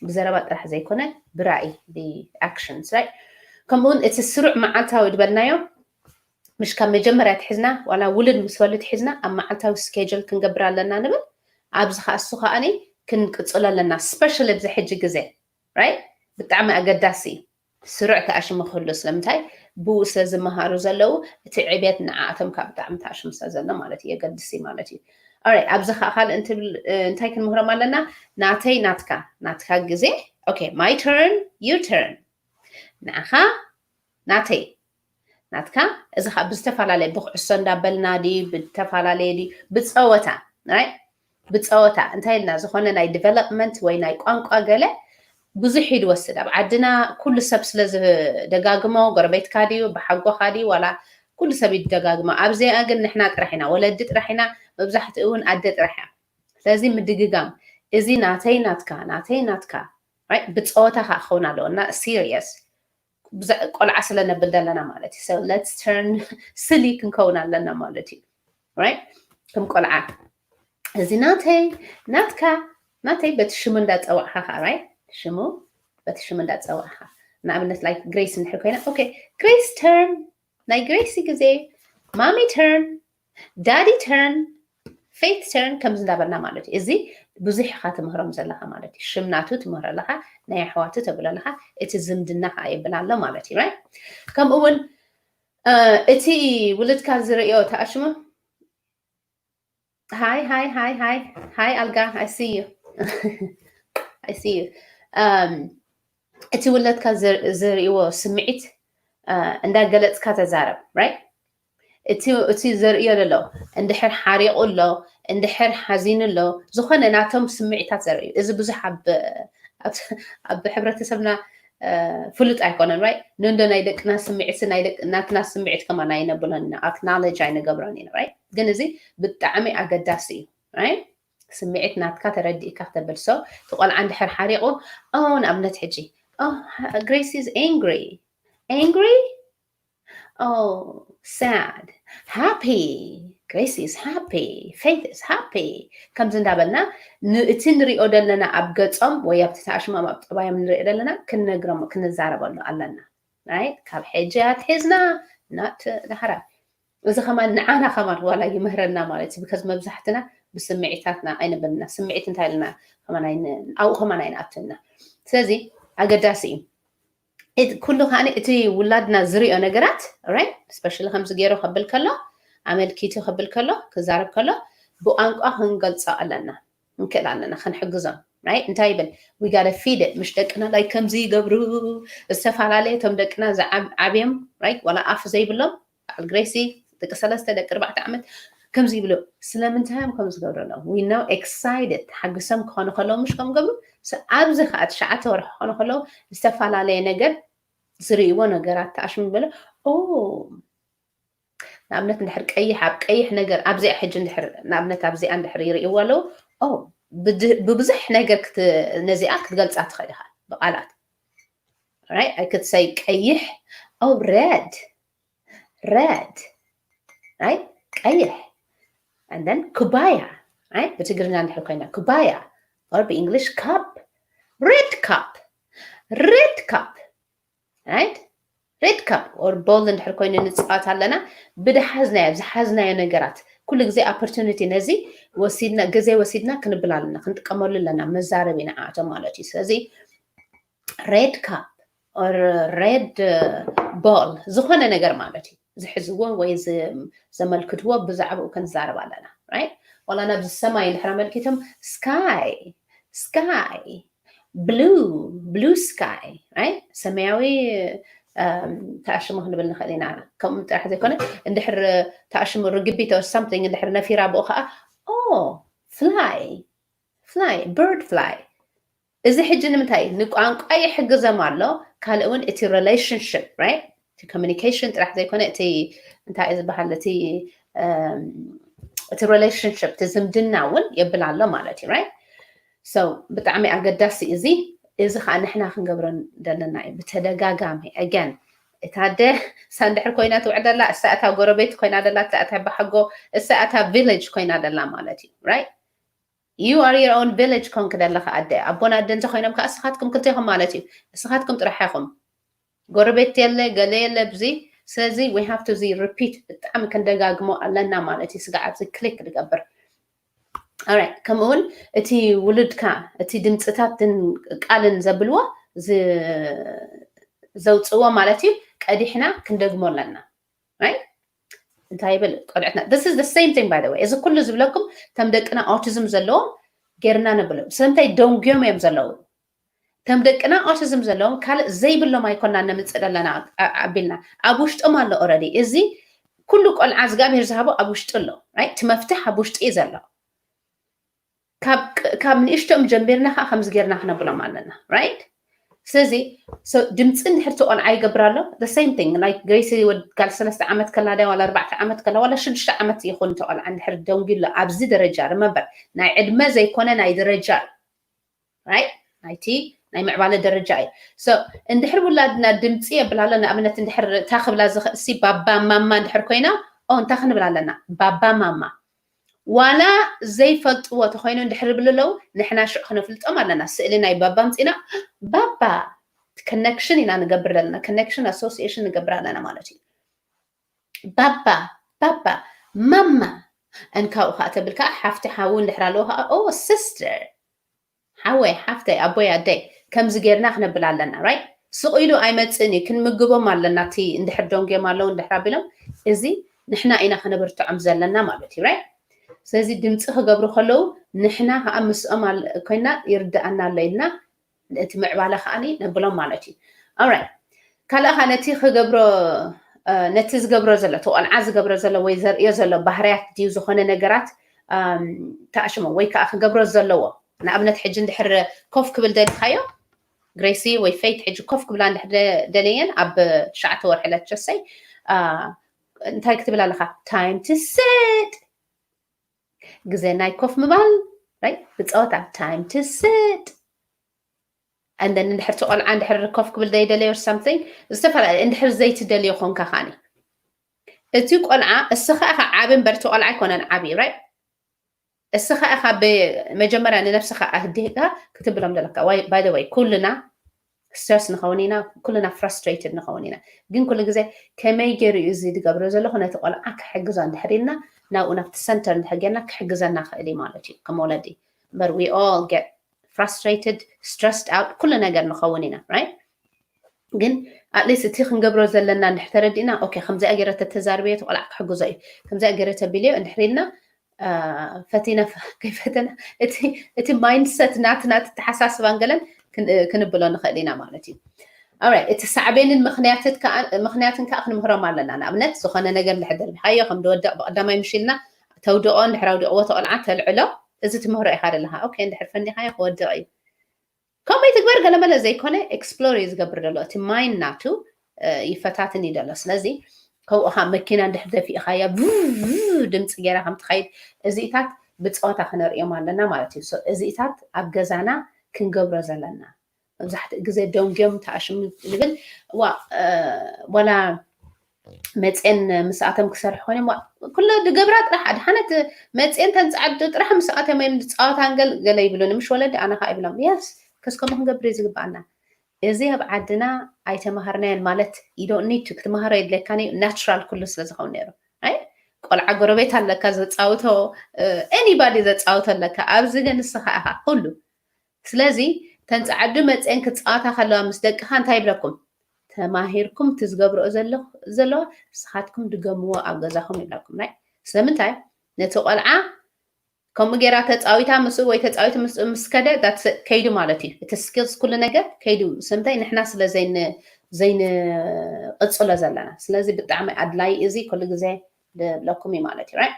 ብዘረባ ጥራሕ ዘይኮነ ብራእይ፣ ብኣክሽንስ፣ right? ከምኡውን እቲ ስሩዕ መዓልታዊ ዝበልናዮ ምሽ ካብ መጀመርያ ትሒዝና ዋላ ውልድ ምስ በሉ ትሒዝና ኣብ መዓልታዊ ስኬጅል ክንገብር ኣለና ንብል። ኣብዚ ከዓ እሱ ከዓኒ ክንቅፅሎ ኣለና፣ ስፔሻሊ ኣብዚ ሕጂ ግዜ፣ right? ብጣዕሚ ኣገዳሲ እዩ። ስሩዕ ተኣሽሙ ክህሉ ስለምንታይ ብኡ ስለ ዝመሃሩ ዘለዉ እቲ ዕብየት ንዓኣቶም ካብ ብጣዕሚ ተኣሽሙ ስለ ዘሎ ማለት እዩ፣ የገድስ እዩ ማለት እዩ። ኦራይት፣ ኣብዚ ከዓ ካልእ እንትብል እንታይ ክንምህሮም ኣለና? ናተይ ናትካ፣ ናትካ ግዜ። Okay, my turn, your turn። ንዓኻ ናተይ ናትካ። እዚ ከዓ ብዝተፈላለየ ብኩዕሶ እንዳበልና ድዩ ብዝተፈላለየ ድዩ ብፀወታ፣ right? ብፀወታ እንታይ ኢልና ዝኾነ ናይ ዲቨሎፕመንት ወይ ናይ ቋንቋ ገለ ብዙሕ እዩ ዝወስድ። ኣብ ዓድና ኩሉ ሰብ ስለ ዝደጋግሞ፣ ጎረቤትካ ድዩ ብሓጎኻ ድዩ ዋላ ኩሉ ሰብ እዩ ዝደጋግሞ። ኣብዚኣ ግን ንሕና ጥራሕ ኢና፣ ወለዲ ጥራሕ ኢና፣ መብዛሕትኡ እውን ኣደ ጥራሕ እያ። ስለዚ ምድግጋም፣ እዚ ናተይ ናትካ፣ ናተይ ናትካ፣ right? ብፀወታ ከዓ ክኸውን ኣለዎ እና ሲሪየስ ቆልዓ ስለ ነብል ዘለና ማለት እዩ። So let's turn ስሊ ክንከውን ኣለና ማለት እዩ፣ right? ከም ቆልዓ እዚ ናተይ ናትካ፣ ናተይ በቲ ሽሙ እንዳፀዋዕካ ከዓ፣ right? ሽሙ በቲ ሽሙ እንዳፀዋዕካ፣ ንኣብነት like ግሬስ እንድሕር ኮይና፣ okay, ግሬስ ተርን፣ ናይ ግሬሲ ግዜ፣ ማሚ ተርን፣ ዳዲ ተርን፣ ፌት ተርን ከምዚ እንዳበልና ማለት እዩ። እዚ ብዙሕ ኢኻ ትምህሮም ዘለኻ ማለት እዩ። ሽም ናቱ ትምህሮ ኣለኻ፣ ናይ ኣሕዋቱ ተብሎ ኣለኻ፣ እቲ ዝምድና ከዓ የብል ኣሎ ማለት እዩ፣ right? ከምኡ እውን እቲ ውልድካ ዝርእዮ ተኣሽሙ፣ ሃይ ሃይ ሃይ ሃይ ሃይ ኣልጋ፣ I see you, I see you። እቲ ውለድካ ዝርእይዎ ስምዒት እንዳገለፅካ ተዛረብ፣ right? እቲ ዘርእዮ ዘሎ እንድሕር ሓሪቑ ኣሎ፣ እንድሕር ሓዚኑ ኣሎ፣ ዝኾነ ናቶም ስምዒታት ዘርእዩ። እዚ ብዙሕ ኣብ ሕብረተሰብና ፍሉጥ ኣይኮነን፣ right? ንእንዶ ናይ ደቅና ስምዒት ናትና ስምዒት ከማን ኣይነብሎን ኢና፣ ኣክናለጅ ኣይንገብሮን ኢና፣ right? ግን እዚ ብጣዕሚ ኣገዳሲ እዩ፣ right? ስምዒት ናትካ ተረዲእካ ክተብል። So እቲ ቆልዓ እንድሕር ሓሪቑ፣ ንኣብነት ሕጂ Grace is angry, angry, sad, happy, Grace is happy, Faith is happy ከምዚ እንዳበልና እቲ ንሪኦ ዘለና ኣብ ገፆም ወይ ኣብቲ ተኣሽሞም ኣብ ጠባዮም ንሪኦ ዘለና ክንነግሮም ክንዛረበሉ ኣለና። right? ካብ ሕጂ ኣትሒዝና ናት ዳሕራ እዚ ከማን ንዓና ከማን ዋላ ይምህረና ማለት እዩ። Because መብዛሕትና ብስምዒታትና ኣይነበልና። ስምዒት እንታይ ኢልና ከማን ኣብኡ ከማን ኣይንኣትንና። ስለዚ ኣገዳሲ እዩ ኩሉ ከዓ እቲ ውላድና ዝሪኦ ነገራት፣ right? ስፔሻሊ ከምዚ ገይሩ ከብል ከሎ፣ ኣመልኪቱ ከብል ከሎ፣ ክዛረብ ከሎ ብቋንቋ ክንገልፆ ኣለና። ንክእል ኣለና ክንሕግዞም፣ right? እንታይ ይብል? We gotta feed it። ምሽ ደቅና like ከምዚ ይገብሩ ዝተፈላለየ እቶም ደቅና ዓብዮም፣ right? ዋላ ኣፍ ዘይብሎም በዓል ግሬሲ ደቂ ሰለስተ ደቂ ኣርባዕተ ዓመት ከምዚ ይብሉ። ስለምንታይ እዮም ከም ዝገብሩ ኣለዉ? We know excited ሓግሶም ክኾኑ ከለዉ ምሽ ከም ገብሩ። ኣብዚ ከዓ ትሽዓተ ወርሒ ክኾኑ ከለዉ ዝተፈላለየ ነገር ዝርእይዎ ነገራት ተኣሽሙ በለ ንኣብነት እንድሕር ቀይሕ ኣብ ቀይሕ ነገር ኣብዚኣ ሕጂ እንድሕር ንኣብነት ኣብዚኣ እንድሕር ይርእይዎ ኣለዉ ብብዙሕ ነገር ነዚኣ ክትገልፃ ትኽእል ኢኻ ብቃላት። I could say ቀይሕ red, red, ቀይሕ። And then ኩባያ ብትግርኛ እንድሕር ኮይና ኩባያ or ብእንግሊሽ ካፕ red cup red cup right? red cup or ball እንድሕር ኮይኑ ንፃወት ኣለና። ብድሓዝናዮ ዝሓዝናዮ ነገራት ኩሉ ግዜ opportunity ነዚ ወሲድና ግዜ ወሲድና ክንብል ኣለና፣ ክንጥቀመሉ ኣለና፣ መዛረቢ ንዓኣቶም ማለት እዩ። ስለዚ red cup or red ball ዝኾነ ነገር ማለት እዩ። ዝሕዝዎ ወይ ዘመልክትዎ ብዛዕባኡ ክንዛረብ ኣለና። right? ዋላ ናብዚ ሰማይ እንድሕር ኣመልኪቶም sky sky blue blue sky right? ሰማያዊ ተኣሽሙ ክንብል ንኽእል ኢና። ከምኡ ጥራሕ ዘይኮነ እንድሕር ተኣሽሙ ርግቢት or something እንድሕር ነፊራ ብኡ ከዓ oh fly fly bird fly። እዚ ሕጂ ንምንታይ ንቋንቋ ይሕግዘም ኣሎ። ካልእ እውን እቲ relationship right? እቲ communication ጥራሕ ዘይኮነ እቲ እንታይ ዝበሃል እቲ እቲ relationship እቲ ዝምድና እውን የብል ኣሎ ማለት እዩ። right? so ብጣዕሚ ኣገዳሲ እዚ እዚ ከዓ ንሕና ክንገብሮ ዘለና እዩ ብተደጋጋሚ። again እታ ኣደ እሳ እንድሕር ኮይና ትውዕል ደላ እሳ እታ ጎረቤት ኮይና ደላ እሳ እታ ባሓጎ እሳ እታ village ኮይና ደላ ማለት እዩ። right? you are your own village ኮንክ ደለካ ኣደ ኣቦን ኣደ እንተኮይኖም ከዓ እስኻትኩም ክልቴኹም ማለት እዩ። እስኻትኩም ጥራሕ ኢኹም። ጎረቤት የለ ገለ የለ ብዚ ስለዚ we have to ዚ repeat ብጣዕሚ ክንደጋግሞ ኣለና ማለት እዩ። ስጋዕ ኣብዚ click ዝገብር right? ከምኡ እውን እቲ ውሉድካ እቲ ድምፅታትን ቃልን ዘብልዎ ዘውፅዎ ማለት እዩ ቀዲሕና ክንደግሞ ኣለና። right? እንታይ ይብል ቆልዕትና this is the same thing by the way። እዚ ኩሉ ዝብለኩም ከም ደቅና autism ዘለዎም ጌርና ነብሎም ስለምንታይ ደንጉዮም እዮም ዘለዉ። ከም ደቅና autism ዘለዎም ካልእ ዘይብሎም ኣይኮና ነምፅእ ዘለና ኣቢልና ኣብ ውሽጦም ኣሎ already። እዚ ኩሉ ቆልዓ እግዚኣብሔር ዝሃቦ ኣብ ውሽጢ ኣሎ። right? እቲ መፍትሕ ኣብ ውሽጢ እዩ ዘሎ። ካብ ንእሽቶም ጀሚርና ከዓ ከምዚ ጌርና ክነብሎም ኣለና። right? ስለዚ ድምፂ እንድሕር ተቆልዓ ይገብር ኣሎ the same thing like ግሬሲ ጋል ሰለስተ ዓመት ከላ ዳ ዋላ ኣርባዕተ ዓመት ከላ ዋላ ሽዱሽተ ዓመት ይኹን ተቆልዓ እንድሕር ደንጉሎ ኣብዚ ደረጃ remember ናይ ዕድመ ዘይኮነ ናይ ደረጃ right? ናይቲ ናይ ምዕባለ ደረጃ እዩ። so እንድሕር ውላድና ድምፂ የብል ኣሎ ንኣብነት እንድሕር እታ ክብላ ዝኽእልሲ ባባ ማማ እንድሕር ኮይና ኦ እንታይ ክንብል ኣለና ባባ ማማ ዋላ ዘይፈልጥዎ ተኮይኑ እንድሕር ይብሉ ኣለዉ ንሕና ሽዑ ክነፍልጦም ኣለና። ስእሊ ናይ ባባ ኣምፂና ባባ connection ኢና ንገብር ዘለና connection association ንገብር ኣለና ማለት እዩ። ባባ ባባ ማማ እንካብኡ ከዓ ተብል ከዓ ሓፍቲ ሓዊ እንድሕር ኣለዎ ከዓ ኦ sister ሓወይ ሓፍተይ ኣቦይ ኣደይ ከምዚ ጌርና ክነብል ኣለና right? ስቕ ኢሉ ኣይመፅእን እዩ ክንምግቦም ኣለና። እቲ እንድሕር ደንጉዮም ኣለዉ እንድሕር ኣቢሎም እዚ ንሕና ኢና ክነብርትዖም ዘለና ማለት እዩ right? ስለዚ ድምፂ ክገብሩ ከለዉ ንሕና ከዓ ምስኦም ኮይና ይርድኣና ኣሎ ኢልና እቲ ምዕባለ ከዓ ነብሎም ማለት እዩ። right? ካልእ ከዓ ነቲ ክገብሮ ነቲ ዝገብሮ ዘሎ እቲ ቆልዓ ዝገብሮ ዘሎ ወይ ዘርእዮ ዘሎ ባህርያት ድዩ ዝኾነ ነገራት ተኣሽሞ ወይ ከዓ ክገብሮ ዘለዎ ንኣብነት ሕጂ እንድሕር ኮፍ ክብል ደሊኻዮ ግሬሲ ወይ ፈይት ሕጂ ኮፍ ክብላ እንድሕር ደለየን ኣብ ትሽዓተ ወርሒ ለቸሰይ እንታይ ክትብል ኣለካ time to sit ግዜ ናይ ኮፍ ምባል ብፀወታ time to sit and then እንድሕር እቲ ቆልዓ እንድሕር ኮፍ ክብል ዘይደለዮ something ዝተፈላለዩ እንድሕር ዘይትደልዮ ኮንካ ከዓኒ እቲ ቆልዓ እስኻ ኢኻ ዓቢ እምበር እቲ ቆልዓ ኣይኮነን ዓቢ right? እስኻ ኢኻ መጀመርያ ንነብስኻ ኣህዲእካ ክትብሎም ዘለካ። By the way ኩልና stress ንኸውን ኢና፣ ኩልና frustrated ንኸውን ኢና። ግን ኩሉ ግዜ ከመይ ገይሩ እዩ እዚ ዝገብሮ ዘለኹ ነቲ ቆልዓ ክሕግዞ እንድሕር ኢልና ናብኡ ናብቲ center እንድሕር ጌርና ክሕግዘና ክእል እዩ ማለት እዩ ከም ወለዲ። But we all get frustrated, stressed out ኩሉ ነገር ንኸውን ኢና right? ግን at least እቲ ክንገብሮ ዘለና እንድሕር ተረዲእና okay ከምዚኣ ገይረ ተተዛርበዮ እቲ ቆልዓ ክሕግዞ እዩ ከምዚኣ ገይረ ተቢለዮ እንድሕር ኢልና ፈቲና ከይፈተና እቲ mindset ናትና ተሓሳስባን ገለን ክንብሎ ንኽእል ኢና ማለት እዩ። Alright እቲ ሳዕቤንን ምኽንያትን ከዓ ክንምህሮም ኣለና። ንኣብነት ዝኾነ ነገር እንድሕር ደርቢኻዮ ከም ድወድቕ ብቐዳማይ ምሽ ኢልና ተውድቖ እንድሕር ኣውዲቕዎ እቲ ቆልዓ ተልዕሎ እዚ ትምህሮ ኢኻ ዘለኻ okay እንድሕር ፈኒኻዮ ክወድቕ እዩ ከምኡ ይትግበር ገለመለ ዘይኮነ explore እዩ ዝገብር ዘሎ እቲ mind ናቱ ይፈታትን እዩ ዘሎ። ስለዚ ከምኡ ከዓ መኪና እንድሕር ደፊእኻያ ድምፂ ገይራ ከም ትኸይድ እዚኢታት ብፀወታ ክነርእዮም ኣለና ማለት እዩ። እዚኢታት ኣብ ገዛና ክንገብሮ ዘለና መብዛሕትኡ ግዜ ደንጉዮም ተኣሽሙ ንብል ዋ ዋላ መፅየን ምስኣቶም ክሰርሑ ኮይኖም ኩለ ድገብራ ጥራሕ ኣድሓነት መፅየን ተንፅዓዱ ጥራሕ ምስኣቶም እዮም ዝፃወታ ገለ ይብሉኒ ምሽ ወለዲ ኣነ ከዓ ይብሎም yes ከስ ከምኡ ክንገብር እዩ ዝግባኣና። እዚ ኣብ ዓድና ኣይተማሃርናዮን ማለት you don't need to ክትመሃሮ የድለካን እዩ፣ ናቹራል ኩሉ ስለ ዝኸውን ነይሩ። ኣይ ቆልዓ ጎረቤት ኣለካ ዘጻውቶ፣ ኤኒባዲ ዘጻውቶ ኣለካ። ኣብዚ ግን ንስኻ ኢኻ ኩሉ። ስለዚ ተን ጸዓዱ መጽአን ክጻወታ ከለዋ ምስ ደቅኻ እንታይ ይብለኩም? ተማሂርኩም እቲ ዝገብርኦ ዘለዋ ንስኻትኩም ድገምዎ ኣብ ገዛኹም ይብለኩም። ናይ ስለምንታይ ነቲ ቆልዓ ከምኡ ጌራ ተጻዊታ ምስኡ ወይ ተጻዊቱ ምስኡ ምስ ከደ that's it፣ ከይዱ ማለት እዩ። እቲ ስኪልስ ኩሉ ነገር ከይዱ። ስለምንታይ ንሕና ስለ ዘይን ዘይንቕጽሎ ዘለና። ስለዚ ብጣዕሚ ኣድላይ እዚ ኩሉ ግዜ ድብለኩም እዩ ማለት እዩ። Right?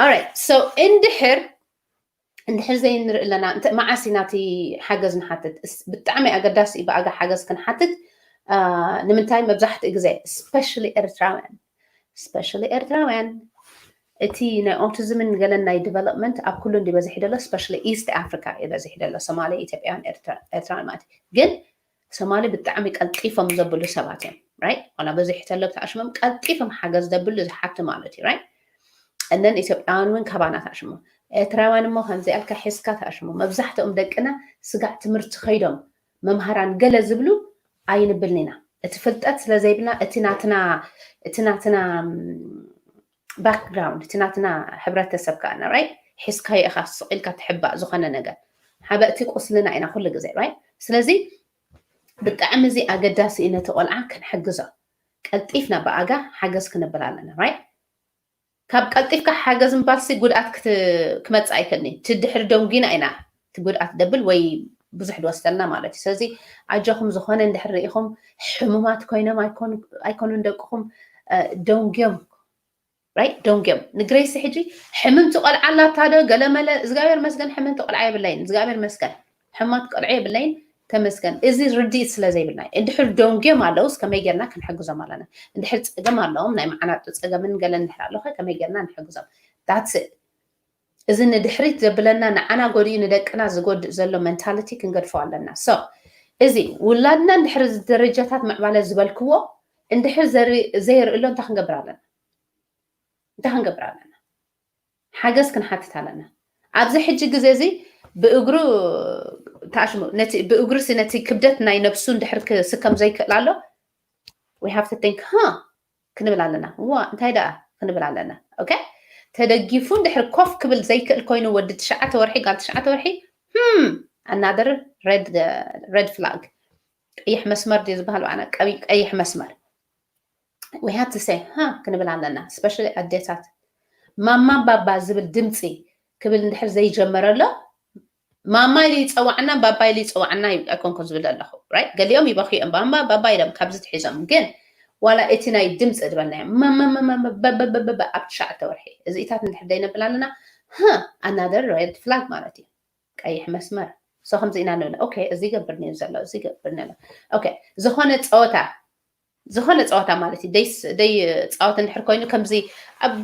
Alright. So እንድሕር እንድሕር ዘይንርኢ ኣለና እንተ መዓስ ኢና እቲ ሓገዝ ንሓትት? እስ- ብጣዕሚ ኣገዳሲ እዩ ብኣጋ ሓገዝ ክንሓትት። አ፣ ንምንታይ መብዛሕትኡ ግዜ especially ኤርትራውያን especially ኤርትራውያን እቲ ናይ ኦቲዝምን ገለን ናይ ዲቨሎፕመንት ኣብ ኩሉ እንዲ በዝሒ ደሎ especially ኢስት ኣፍሪካ እዩ በዝሒ ደሎ ሶማሌ ኢትዮጵያውያን ኤርትራ- ኤርትራውያን ማለት እዩ። ግን ሶማሊ ብጣዕሚ ቀልጢፎም ዘብሉ ሰባት እዮም። Right? ዋላ በዝሒ ተሎ ተኣሽሞም ቀልጢፎም ሓገዝ ዘብሉ ዝሓቱ ማለት እዩ። Right? እነን ኢትዮጵያውያን እውን ካባና ተኣሽሞ ኤርትራውያን እሞ ከምዚ ኣልካ ሒዝካ ተኣሽሞ መብዛሕትኦም ደቅና ስጋዕ ትምህርቲ ከይዶም መምሃራን ገለ ዝብሉ ኣይንብልን ኢና። እቲ ፍልጠት ስለ ዘይብልና እቲ ናትና እቲ ናትና ባክግራውንድ እቲ ናትና ሕብረተሰብ ከኣና right? ሒዝካዮ ኢኻ ስቕ ኢልካ ትሕባእ ዝኾነ ነገር ሓበእቲ ቁስልና ኢና ኩሉ ግዜ right? ስለዚ ብጣዕሚ እዚ ኣገዳሲ እዩ ነቲ ቆልዓ ክንሕግዞ ቀልጢፍና ብኣጋ ሓገዝ ክንብል ኣለና right? ካብ ቀልጢፍካ ሓገዝ ምባልሲ ጉድኣት ክት- ክመጽእ ኣይክእልን እዩ። እቲ ድሕሪ ደንጉና ኢና እቲ ጉድኣት ደብል ወይ ብዙሕ ድወስደልና ማለት እዩ። ስለዚ ኣጆኹም ዝኾነ እንድሕር ርኢኹም ሕሙማት ኮይኖም ኣይኮኑ- ኣይኮኑን ደቅኹም እ፣ ደንጉዮም right? ደንጉዮም ንግሬሲ ሕጂ ሕምምቲ ቆልዓ ኣላታ ዶ ገለመለ እግዚኣብሔር መስገን ሕምምቲ ቆልዓ የብለይን እግዚኣብሔር መስገን ሕማት ቆልዓ የብለይን ተመስገን። እዚ ርድኢት ስለ ዘይብልና እዩ። እንድሕር ደንጉዮም ኣለውስ ከመይ ጌርና ክንሕግዞም ኣለና? እንድሕር ጸገም ኣለዎም ናይ መዓናጡ ጸገምን ገለን እንድሕር ኣለኸ ከመይ ጌርና ንሕግዞም? That's it። እዚ ንድሕሪት ዘብለና ንዓና ጎዲኡ ንደቅና ዝጎድእ ዘሎ መንታሊቲ ክንገድፎ ኣለና። So እዚ ውላድና እንድሕር እዚ ደረጃታት ምዕባለ ዝበልክዎ እንድሕር ዘሪ- ዘየርእሎ እንታይ ክንገብር ኣለና? እንታይ ክንገብር ኣለና? ሓገዝ ክንሓትት ኣለና። ኣብዚ ሕጂ ግዜ እዚ ብእግሩ ተኣሽሙ ነቲ ብእግሩሲ ነቲ ክብደት ናይ ነብሱ እንድሕር ክስከም ዘይክእል ኣሎ we have to think huh ክንብል ኣለና። ዋ እንታይ ደኣ ክንብል ኣለና። Okay ተደጊፉ እንድሕር ኮፍ ክብል ዘይክእል ኮይኑ ወዲ ትሽዓተ ወርሒ ጋል ትሽዓተ ወርሒ hmm another red red flag ቀይሕ መስመር ድዩ ዝበሃል ብዓና ቀይ- ቀይሕ መስመር we have to say huh ክንብል ኣለና። Especially ኣዴታት ማማ ባባ ዝብል ድምፂ ክብል እንድሕር ዘይጀመረ ኣሎ ማማ ኢሉ ይፀዋዕና ባባ ኢሉ ይፀዋዕና ኣይኮንኩ ዝብል ኣለኹ right? ገሊኦም ይበኽዮም ማማ ባባ ኢሎም ካብዚ ትሒዞም ግን ዋላ እቲ ናይ ድምፂ ዝበልናዮ መመመመመ በበበበበ ኣብ ትሽዓተ ወርሒ እዚኢታት እንድሕር ደይነብል ኣለና huh another red flag ማለት እዩ። ቀይሕ መስመር so ከምዚ ኢና ንብል okay እዚ ይገብር ነይሩ ዘሎ እዚ ይገብር ነሎ okay ዝኾነ ፀወታ ዝኾነ ፀወታ ማለት እዩ ደይ ደይ ፀወታ እንድሕር ኮይኑ ከምዚ ኣብ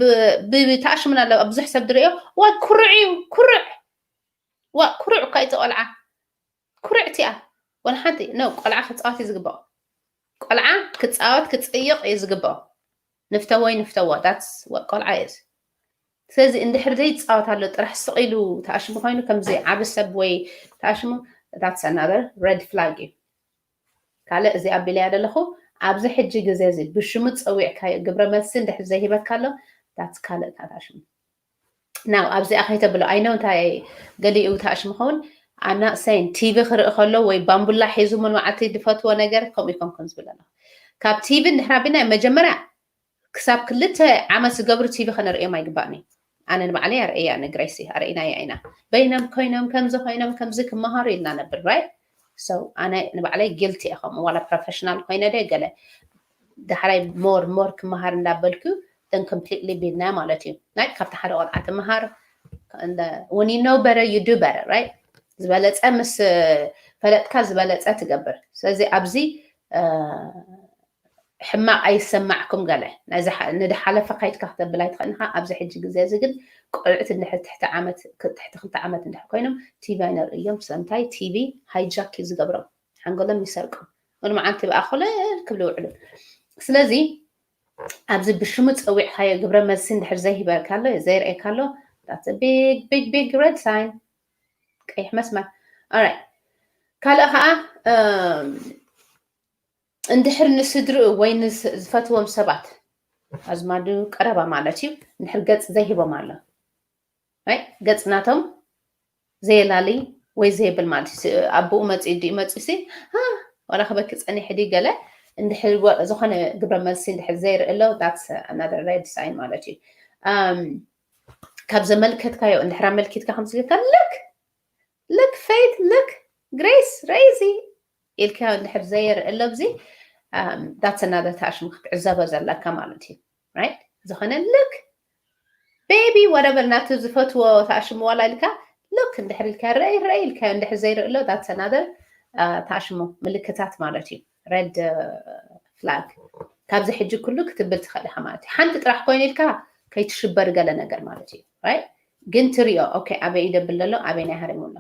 ብተኣሽሙን ኣሎ ብዙሕ ሰብ ድርእዮ ዋ ኩርዕ እዩ ኩርዕ ዋ ኩርዕ እኳ እዩ ቆልዓ ኩርዕ እቲኣ ወላ ሓንቲ no ቆልዓ ክፃወት እዩ ዝግባኦ ቆልዓ ክፃወት ክፅይቕ እዩ ዝግባኦ ንፍተዎ ይንፍተዎ that's what ቆልዓ is ስለዚ እንድሕር ዘይፃወት ኣሎ ጥራሕ ስቕ ኢሉ ተኣሽሙ ኮይኑ ከምዚ ዓቢ ሰብ ወይ ተኣሽሙ that's another red flag እዩ ካልእ እዚ ኣቢለያ ዘለኹ ኣብዚ ሕጂ ግዜ እዚ ብሽሙ ፀዊዕካዮ ግብረ መልሲ እንድሕር ዘይሂበካ ኣሎ that's ካልእ ተኣሽሙ ናው ኣብዚኣ ከይተብሎ I know እንታይ ገሊኡ ተኣሽሙ ኸውን I'm not saying ቲቪ ክርኢ ከሎ ወይ ባምቡላ ሒዙ ሙሉ መዓልቲ ዝፈትዎ ነገር ከምኡ ይኮንኩን ዝብል ኣለኹ ካብ ቲቪ እንድሕር ኣቢልና መጀመርያ ክሳብ ክልተ ዓመት ዝገብሩ ቲቪ ከነርእዮም ኣይግባእን እዩ ኣነ ንባዕለይ ኣርእያ ንግሬሲ ኣርእናያ ኢና በይኖም ኮይኖም ከምዚ ኮይኖም ከምዚ ክመሃሩ ኢልና ነብል right so ኣነ ንባዕለይ guilty እየ ከምኡ ዋላ ፕሮፌሽናል ኮይነ ደ ገለ ዳሕራይ more more ክመሃር እንዳበልኩ then completely ቢልና ማለት እዩ ናይ ካብቲ ሓደ ቆልዓ ትመሃር when you know better you do better right ዝበለፀ ምስ ፈለጥካ ዝበለፀ ትገብር ስለዚ ኣብዚ ሕማቕ ኣይሰማዕኩም ገለ ንድሓለፈ ካይድካ ክተብል ኣይትኽእልኻ ኣብዚ ሕጂ ግዜ እዚ ግን ቆልዑት እንድሕር ትሕቲ ዓመት ትሕቲ ክልተ ዓመት እንድሕር ኮይኖም ቲቪ ኣይነርእዮም ስለምንታይ ቲቪ ሃይጃክ እዩ ዝገብሮም ሓንጎሎም ይሰርቁ ወን መዓልቲ ብኣ ኮለል ክብሉ ይውዕሉ ስለዚ ኣብዚ ብሽሙ ፀዊዕካዮ ግብረ መልሲ እንድሕር ዘይሂበካ ኣሎ ዘይርእየካ ኣሎ big big big red sign ቀይሕ መስመር right ካልእ ከዓ እንድሕር ንስድርኡ ወይ ዝፈትዎም ሰባት ኣዝማዱ ቀረባ ማለት እዩ እንድሕር ገፅ ዘይህቦም ኣሎ ገፅ ናቶም ዘየላሊ ወይ ዘየብል ማለት እዩ። ኣቦኡ መፂኡ ድዩ መፂኡ ሲ ዋላ ክበኪ ፀኒሕ ድዩ ገለ እንድሕር ዝኾነ ግብረ መልሲ እንድሕር ዘይርኢ ኣሎ that's another red sign ማለት እዩ። ካብ ዘመልከትካዮ እንድሕር ኣመልኪትካ ከምስልካ ልክ ልክ ፌት ልክ ግሬስ ሬዚ ኢልካ እንድሕር ዘየርኢ ኣሎ ብዚ that's another ታሽሙ ክትዕዘቦ ዘለካ ማለት እዩ። ዝኾነ ልክ ቤቢ ወረበር ናቱ ዝፈትዎ ታሽሙ ዋላ ኢልካ ልክ እንድሕር ኢልካ ረይ ረይ ኢልካ እንድሕር ዘይርኢ ኣሎ that's another ታሽሙ ምልክታት ማለት እዩ። red flag ካብዚ ሕጂ ኩሉ ክትብል ትኽእል ኢኻ ማለት እዩ። ሓንቲ ጥራሕ ኮይኑ ኢልካ ከይትሽበር ገለ ነገር ማለት እዩ። ግን ትሪኦ okay ኣበይ ይደብል ዘሎ ኣበይ ናይ ሃሪሙ ኣሎ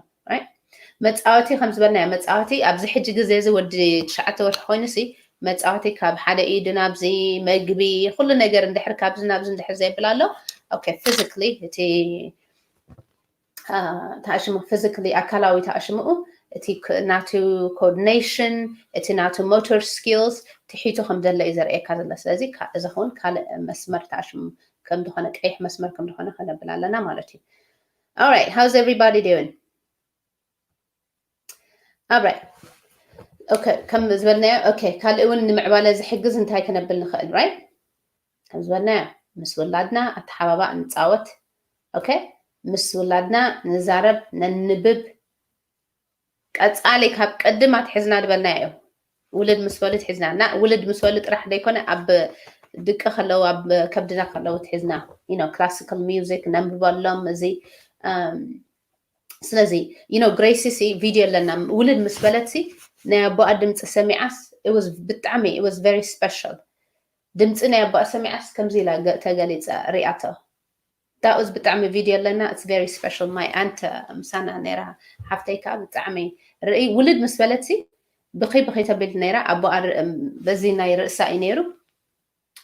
መፃወቲ ከም ዝበልናዮ መፃወቲ ኣብዚ ሕጂ ግዜ እዚ ወዲ ትሽዓተ ወርሒ ኮይኑ ሲ መፃወቲ ካብ ሓደ ኢዱ ናብዚ መግቢ ኩሉ ነገር እንድሕር ካብዚ ናብዚ እንድሕር ዘይብል ኣሎ okay physically እቲ ታሽሙ physically ኣካላዊ ታሽምኡ እቲ ናቱ coordination እቲ ናቱ motor skills ትሒቱ ከም ዘሎ እዩ ዘርእየካ ዘሎ። ስለዚ እዛ እውን ካልእ መስመር ታሽሙ ከም ዝኾነ ቀይሕ መስመር ከም ዝኾነ ከነብል ኣለና ማለት እዩ። Alright, how's everybody doing? Alright. Okay, ከም ዝበልናዮ okay ካልእ እውን ንምዕባለ ዝሕግዝ እንታይ ከነብል ንኽእል right? ከም ዝበልናዮ ምስ ውላድና ኣተሓባባእ ንፃወት okay ምስ ውላድና ንዛረብ ነንብብ ቀፃሊ ካብ ቅድም ኣትሒዝና ዝበልናዮ ውልድ ምስ በሉ ትሒዝና እና ውልድ ምስ በሉ ጥራሕ ዘይኮነ ኣብ ድቂ ከለዉ ኣብ ከብድና ከለዉ ትሒዝና you know classical music ነንብበሎም እዚ ስለዚ you know ግሬሲ ሲ ቪድዮ ኣለና ውልድ ምስ በለት ሲ ናይ ኣቦኣ ድምፂ ሰሚዓስ ብጣዕሚ was very special ድምፂ ናይ ኣቦኣ ሰሚዓስ ከምዚ ኢላ ተገሊፃ ሪኣቶ that was ብጣዕሚ ቪድዮ ኣለና it's very special my aunt ምሳና ነይራ ሓፍተይ ከዓ ብጣዕሚ ርኢ ውልድ ምስ በለት ሲ ብኺ ብኺ ተብል ነይራ ኣቦኣ በዚ ናይ ርእሳ እዩ ነይሩ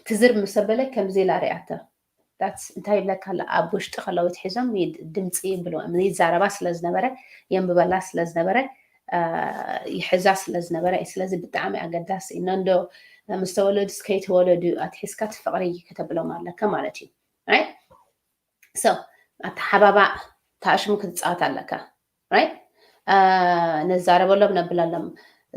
ትዝር ምስ ኣበለ ከምዚ ኢላ ሪኣቶ that's እንታይ ይብለካ ኣሎ ኣብ ውሽጢ ከለዉ ትሒዞም ድምፂ ይብልዎ ይዛረባ ስለ ዝነበረ የንብበላ ስለ ዝነበረ ይሕዛ ስለ ዝነበረ እዩ። ስለዚ ብጣዕሚ ኣገዳሲ እዩ። ነንዶ ምስ ተወለዱስ ከይተወለዱ ኣትሒዝካ እቲ ፍቕሪ ከተብሎም ኣለካ ማለት እዩ። Right? So ኣተሓባባእ ታሽሙ ክትፃወት ኣለካ። Right? ንዛረበሎም ነብለሎም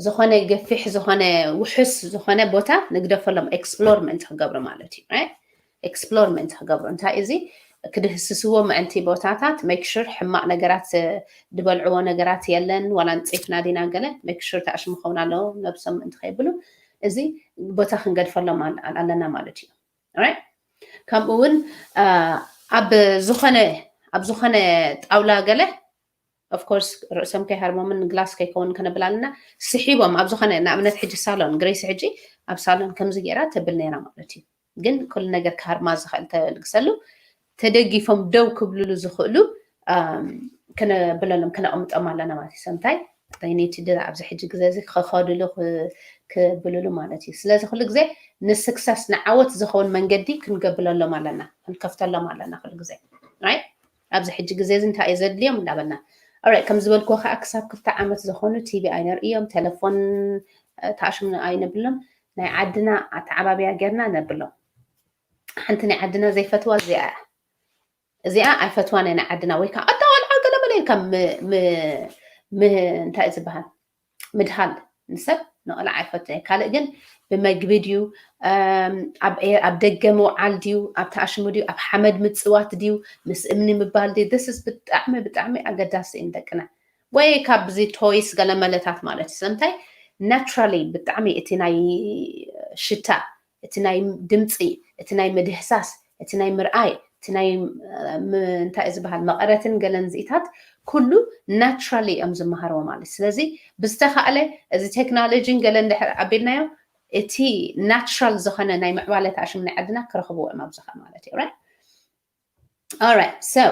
ዝኾነ ገፊሕ ዝኾነ ውሕስ ዝኾነ ቦታ ንግደፈሎም explore ምእንቲ ክገብሩ ማለት እዩ። Right? Explore ምእንቲ ክገብሩ እንታይ እዚ ክድህስስዎ ምእንቲ ቦታታት make sure ሕማቕ ነገራት ዝበልዕዎ ነገራት የለን ዋላ ንፅፍና ዲና ገለ make sure ታሽሙ ኸውን ኣለዎ ነብሶም ምእንቲ ከይብሉ እዚ ቦታ ክንገድፈሎም ኣለና ማለት እዩ። Right? ከምኡ እውን ኣብ ዝኾነ ኣብ ዝኾነ ጣውላ ገለ of course ርእሶም ከይሃርሞምን glass ከይከውን ከነብል ኣለና ስሒቦም ኣብ ዝኾነ ንኣብነት ሕጂ ሳሎን ግሬሲ ሕጂ ኣብ ሳሎን ከምዚ ገይራ ተብል ነይራ ማለት እዩ ግን ኩሉ ነገር ክሃርማ ዝኽእል ተልግሰሉ ተደጊፎም ደው ክብልሉ ዝኽእሉ ክነብለሎም ክነቕምጦም ኣለና ማለት እዩ። ሰምታይ ኒቲ ኣብዚ ሕጂ ግዜ እዚ ክኸድሉ ክብልሉ ማለት እዩ። ስለዚ ኩሉ ግዜ ንስክሰስ ንዓወት ዝኸውን መንገዲ ክንገብለሎም ኣለና ክንከፍተሎም ኣለና ኩሉ ግዜ right ኣብዚ ሕጂ ግዜ እዚ እንታይ እዩ ዘድልዮም እንዳበልና right ከም ዝበልኩ ከዓ ክሳብ ክልተ ዓመት ዝኾኑ ቲቪ ኣይነርእዮም ቴሌፎን ታሽም ኣይነብሎም ናይ ዓድና ኣተዓባብያ ጌርና ነብሎም። ሓንቲ ናይ ዓድና ዘይፈትዋ እዚኣ እያ። እዚኣ ኣይፈትዋን እየ ናይ ዓድና ወይ ከዓ ኣታ ቆልዓ ገለ መለ ኢልካ እንታይ እዩ ዝበሃል ምድሃል ንሰብ ንቆልዓ ኣይፈትወ ካልእ ግን ብመግቢ ድዩ ኣብ ደገ ምውዓል ድዩ ኣብ ተኣሽሙ ድዩ ኣብ ሓመድ ምፅዋት ድዩ ምስ እምኒ ምባል ድዩ this is ብጣዕሚ ብጣዕሚ ኣገዳሲ እዩ ንደቅና ወይ ካብዚ ቶይስ ገለ መለታት ማለት እዩ ስለምንታይ naturally ብጣዕሚ እቲ ናይ ሽታ እቲ ናይ ድምፂ እቲ ናይ ምድህሳስ እቲ ናይ ምርኣይ እቲ ናይ እንታይ ዝበሃል መቐረትን ገለን ዝኢታት ኩሉ naturally እዮም ዝመሃርዎ ማለት ስለዚ ብዝተኻእለ እዚ ቴክኖሎጂን ገለ እንድሕር ኣቢልናዮ እቲ natural ዝኾነ ናይ ምዕባለ ተኣሽም ናይ ዓድና ክረኽብዎ እዮም ኣብዚ ኸ ማለት እዩ right alright so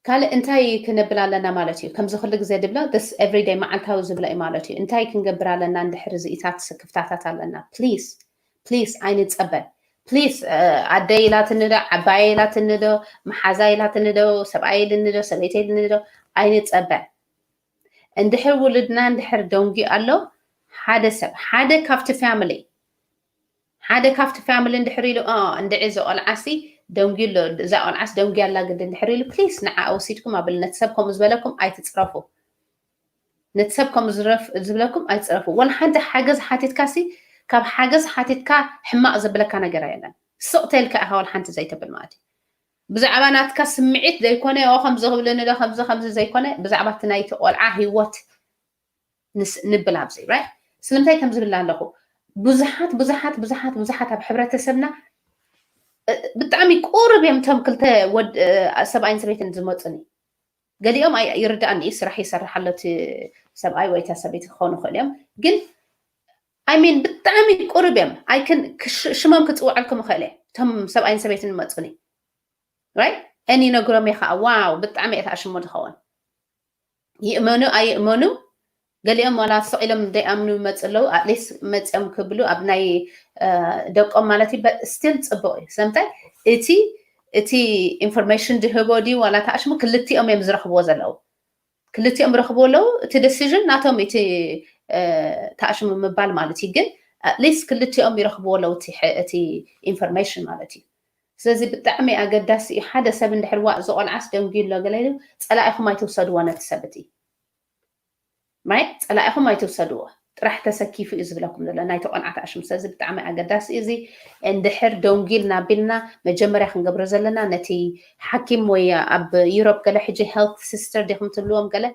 ካልእ እንታይ ክነብል ኣለና ማለት እዩ ከምዚ ኩሉ ግዜ ድብሎ this everyday መዓልታዊ ዝብሎ እዩ ማለት እዩ እንታይ ክንገብር ኣለና እንድሕር ዝኢታት ክፍታታት ኣለና please please ኣይንፀበ please ኣደይ ኢላትኒ ዶ ዓባየ ኢላትኒ ዶ መሓዛ ኢላትኒ ዶ ሰብኣይ ኢልኒ ዶ ሰበይተ ኢልኒ ዶ ኣይንፀበ እንድሕር ውልድና እንድሕር ደንጉዩ ኣሎ ሓደ ሰብ ሓደ ካብቲ family ሓደ ካብቲ family እንድሕር ኢሉ እንድዒ እዚ ቆልዓሲ ደንጉዩ ኣሎ እዛ ቆልዓስ ደንጉያ ኣላ ግዲ እንድሕር ኢሉ please ንዓ ወሲድኩም ኣብሉ ነቲ ሰብ ከምኡ ዝበለኩም ኣይትፅረፉ ነቲ ሰብ ከምኡ ዝረፍ- ዝብለኩም ኣይትፅረፉ ወላ ሓንቲ ሓገዝ ሓቲትካሲ ካብ ሓገዝ ሓቲትካ ሕማቕ ዘብለካ ነገር የለን ስቕ ተልካ ኢኻ ወላ ሓንቲ ዘይተብል ማለት እዩ ብዛዕባ ናትካ ስምዒት ዘይኮነ ኦ ከምዚ ክብልኒ ዶ ከምዚ ከምዚ ዘይኮነ ብዛዕባ እቲ ናይቲ ቆልዓ ህይወት ንብል ኣብዚ right ስለምንታይ ከም ዝብል ኣለኹ ብዙሓት ብዙሓት ብዙሓት ብዙሓት ኣብ ሕብረተሰብና ብጣዕሚ ቁሩብ እዮም እቶም ክልተ ሰብኣይን ሰበይትን ዝመፁኒ ገሊኦም ይርዳእኒ ስራሕ ይሰርሕ ኣሎ እቲ ሰብኣይ ወይ እታ ሰበይቲ ክኾኑ ይኽእሉ እዮም ግን I mean ብጣዕሚ ቁሩብ እዮም ሽሞም ክፅውዐልኩም ይኽእል እየ እቶም ሰብኣይን ሰበይትን ዝመፁኒ right እኒ ነግሮም እየ ከዓ ዋው ብጣዕሚ እየ ተኣሽሞ ዝኸውን ይእመኑ ኣይእመኑ ገሊኦም ዋላ ስቕ ኢሎም ዘይኣምኑ ይመፁ ኣለዉ ኣትሊስት መፅኦም ክብሉ ኣብ ናይ ደቆም ማለት እዩ still ፅቡቕ እዩ ስለምንታይ እቲ እቲ information ዝህቦ ድዩ ዋላ ተኣሽሙ ክልቲኦም እዮም ዝረኽብዎ ዘለዉ ክልቲኦም ረኽብዎ ኣለዉ እቲ decision ናቶም እቲ ተኣሽሙ ምባል ማለት እዩ ግን ኣትሊስት ክልቲኦም ይረኽብዎ ኣለዉ እቲ information ማለት እዩ ስለዚ ብጣዕሚ ኣገዳሲ እዩ ሓደ ሰብ እንድሕር ዋእ እዚ ቆልዓስ ደንጉዩ ኣሎ ገለ ኢሉ ፀላኢኹም ኣይትውሰድዎ ነቲ ሰብ እቲ ማይ ፀላኢኹም ኣይትውሰድዎ ጥራሕ ተሰኪፉ እዩ ዝብለኩም ዘሎ ናይ ተቆንዓት ኣሽም ስለዚ ብጣዕሚ ኣገዳሲ እዩ እዚ እንድሕር ደንጉ ኢልና ኣቢልና መጀመርያ ክንገብሮ ዘለና ነቲ ሓኪም ወይ ኣብ ዩሮፕ ገለ ሕጂ health sister ዲኹም ትብልዎም ገለ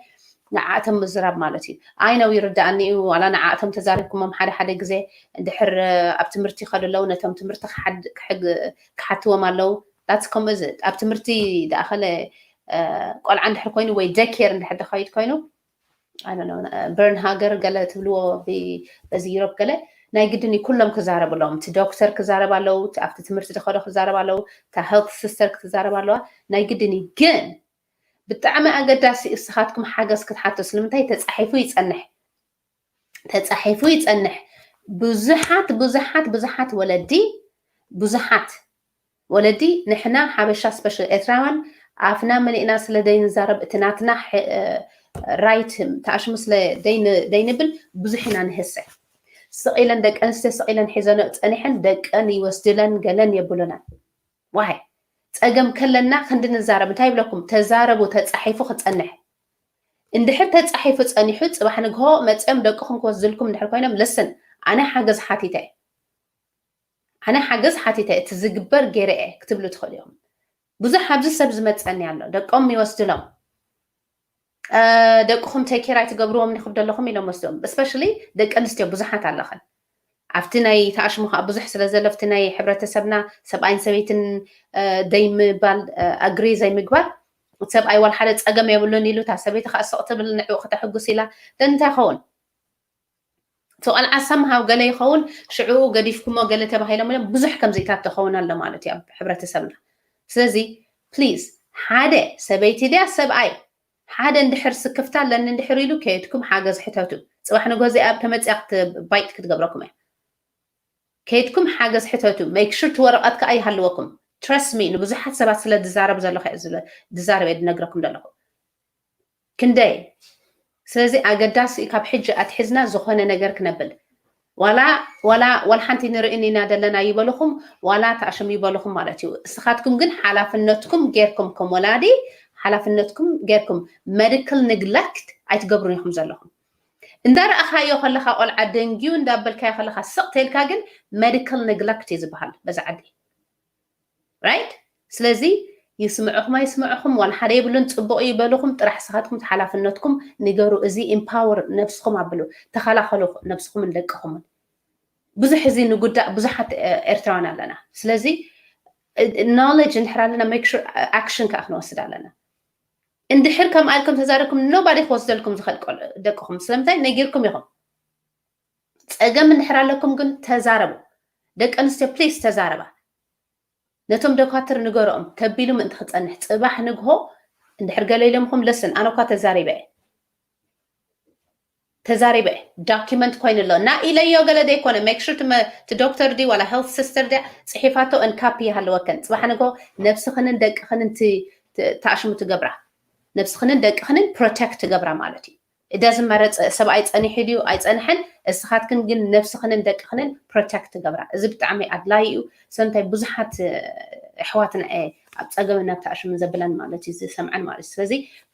ንዓእቶም ምዝራብ ማለት እዩ ኣይ ነው ይርዳእኒ እዩ ዋላ ንዓእቶም ተዛሪብኩሞም ሓደ ሓደ ግዜ እንድሕር ኣብ ትምህርቲ ይኸዱ ኣለዉ ነቶም ትምህርቲ ክሓትዎም ኣለዉ that's ከምኡ እዚ ኣብ ትምህርቲ ዝኣኸለ ቆልዓ እንድሕር ኮይኑ ወይ daycare እንድሕር ዝኸይድ ኮይኑ በርን ሃገር ገለ ትብልዎ በዚ ዩሮፕ ገለ ናይ ግድን እዩ ኩሎም ክዛረቡ ኣለዎም እቲ ዶክተር ክዛረብ ኣለዉ ኣብቲ ትምህርቲ ዝኸዶ ክዛረብ ኣለዉ እታ health sister ክትዛረብ ኣለዋ ናይ ግድን እዩ ግን ብጣዕሚ ኣገዳሲ እስኻትኩም ሓገዝ ክትሓቱ ስለምንታይ ተፃሒፉ ይፀንሕ ተፃሒፉ ይፀንሕ ብዙሓት ብዙሓት ብዙሓት ወለዲ ብዙሓት ወለዲ ንሕና ሓበሻ special ኤርትራውያን ኣፍና መሊእና ስለ ዘይንዛረብ እቲ ናትና right ተኣሽሙ ስለ ዘይንብል ብዙሕ ኢና ንህሰ ስቕ ኢለን ደቂ ኣንስትዮ ስቕ ኢለን ሒዘንኦ ፀኒሐን ደቀን ይወስድለን ገለን የብሉናን why ፀገም ከለና ክንዲ ንዛረብ እንታይ ይብለኩም ተዛረቡ ተፃሒፉ ክፀንሕ እንድሕር ተፃሒፉ ፀኒሑ ፅባሕ ንግሆ መፅኦም ደቅኹም ክወስድልኩም እንድሕር ኮይኖም listen ኣነ ሓገዝ ሓቲተ ኣነ ሓገዝ ሓቲተ እቲ ዝግበር ገይረ እየ ክትብሉ ትኽእሉ እዮም ብዙሕ ኣብዚ ሰብ ዝመፀኒ ኣሎ ደቆም ይወስድሎም ደቅኹም take care ኣይትገብርዎም ንክብደለኹም ኢሎም ወስዶም especially ደቂ ኣንስትዮ ብዙሓት ኣለኽን ኣብቲ ናይ ተኣሽሙ ከዓ ብዙሕ ስለ ዘሎ ኣብቲ ናይ ሕብረተሰብና ሰብኣይን ሰበይትን ደይ ምባል agree ዘይምግባር ሰብኣይ ዋላ ሓደ ፀገም የብሉን ኢሉ እታ ሰበይቲ ከዓ ስቕ ትብል ንዕኡ ከተሕጉስ ኢላ ደን እንታይ ይኸውን እቲ ቆልዓ somehow ገለ ይኸውን ሽዕኡ ገዲፍኩሞ ገለ ተባሂሎም ኢሎም ብዙሕ ከምዚታት ትኸውን ኣሎ ማለት እዩ ኣብ ሕብረተሰብና ስለዚ please ሓደ ሰበይቲ ድያ ሰብኣይ ሓደ እንድሕር ስክፍታ ኣለኒ እንድሕር ኢሉ ከየድኩም ሓገዝ ሕተቱ ፅባሕ ንጎ እዚኣ ተመፅያ bite ክትገብረኩም እያ ከየድኩም ሓገዝ ሕተቱ make sure እቲ ወረቐት ከዓ ይሃልወኩም trust me ንብዙሓት ሰባት ስለ ዝዛረብ ዘለኹ ዝዛረብ እየ ዝነግረኩም ዘለኹ ክንደይ ስለዚ ኣገዳሲ ካብ ሕጂ ኣትሒዝና ዝኾነ ነገር ክነብል ዋላ ዋላ ዋላ ሓንቲ ንርእን ኢና ዘለና ይበልኹም ዋላ ተኣሽም ይበልኹም ማለት እዩ እስኻትኩም ግን ሓላፍነትኩም ጌርኩም ከም ወላዲ ሓላፍነትኩም ጌርኩም medical neglect ኣይትገብሩን ኢኹም ዘለኹም እንዳረኣኻዮ ከለኻ ቆልዓ ደንግዩ እንዳበልካዮ ከለኻ ስቕ ተልካ ግን medical neglect እዩ ዝበሃል በዛ ዓዲ right ስለዚ ይስምዕኹም ኣይስምዕኹም ዋላ ሓደ የብሉን ፅቡቕ ይበልኹም ጥራሕ ስኻትኩም ሓላፍነትኩም ንገሩ እዚ empower ነብስኹም ኣብሉ ተኸላኸሉ ነብስኹምን ደቅኹምን ብዙሕ እዚ ንጉዳእ ብዙሓት ኤርትራውያን ኣለና ስለዚ knowledge እንድሕር ኣለና make sure action ከዓ ክንወስድ ኣለና እንድሕር ከም ኣልኩም ተዛረብኩም nobody ክወስደልኩም ዝኽእል ደቅኹም ስለምንታይ ነጊርኩም ኢኹም ፀገም እንድሕር ኣለኩም ግን ተዛረቡ ደቂ ኣንስትዮ please ተዛረባ ነቶም ደኳትር ንገርኦም ተቢሉ ምእንቲ ክፀንሕ ፅባሕ ንግሆ እንድሕር ገለ ኢሎምኹም listen ኣነ እኳ ተዛሪበ እየ ተዛሪበ እየ document ኮይኑ ኣሎ እና ኢለዮ ገለ ዘይኮነ make sure እቲ ዶክተር ድዩ ዋላ health sister ድያ ፅሒፋቶ and copy ይሃለወከን ፅባሕ ንግሆ ነብስኽንን ደቅኽንን ተኣሽሙ ትገብራ ነብስኽንን ደቅኽንን protect ትገብራ ማለት እዩ እዳ ዝመረፀ ሰብኣይ ፀኒሑ ድዩ ኣይፀንሐን፣ እስኻትክን ግን ነብስኽንን ደቅኽንን ፕሮቴክት ትገብራ። እዚ ብጣዕሚ ኣድላይ እዩ። ሰምታይ ብዙሓት ኣሕዋትና ኣብ ፀገም ናብ ተኣሽምን ዘብለን ማለት እዩ ዝሰምዐን ማለት እዩ። ስለዚ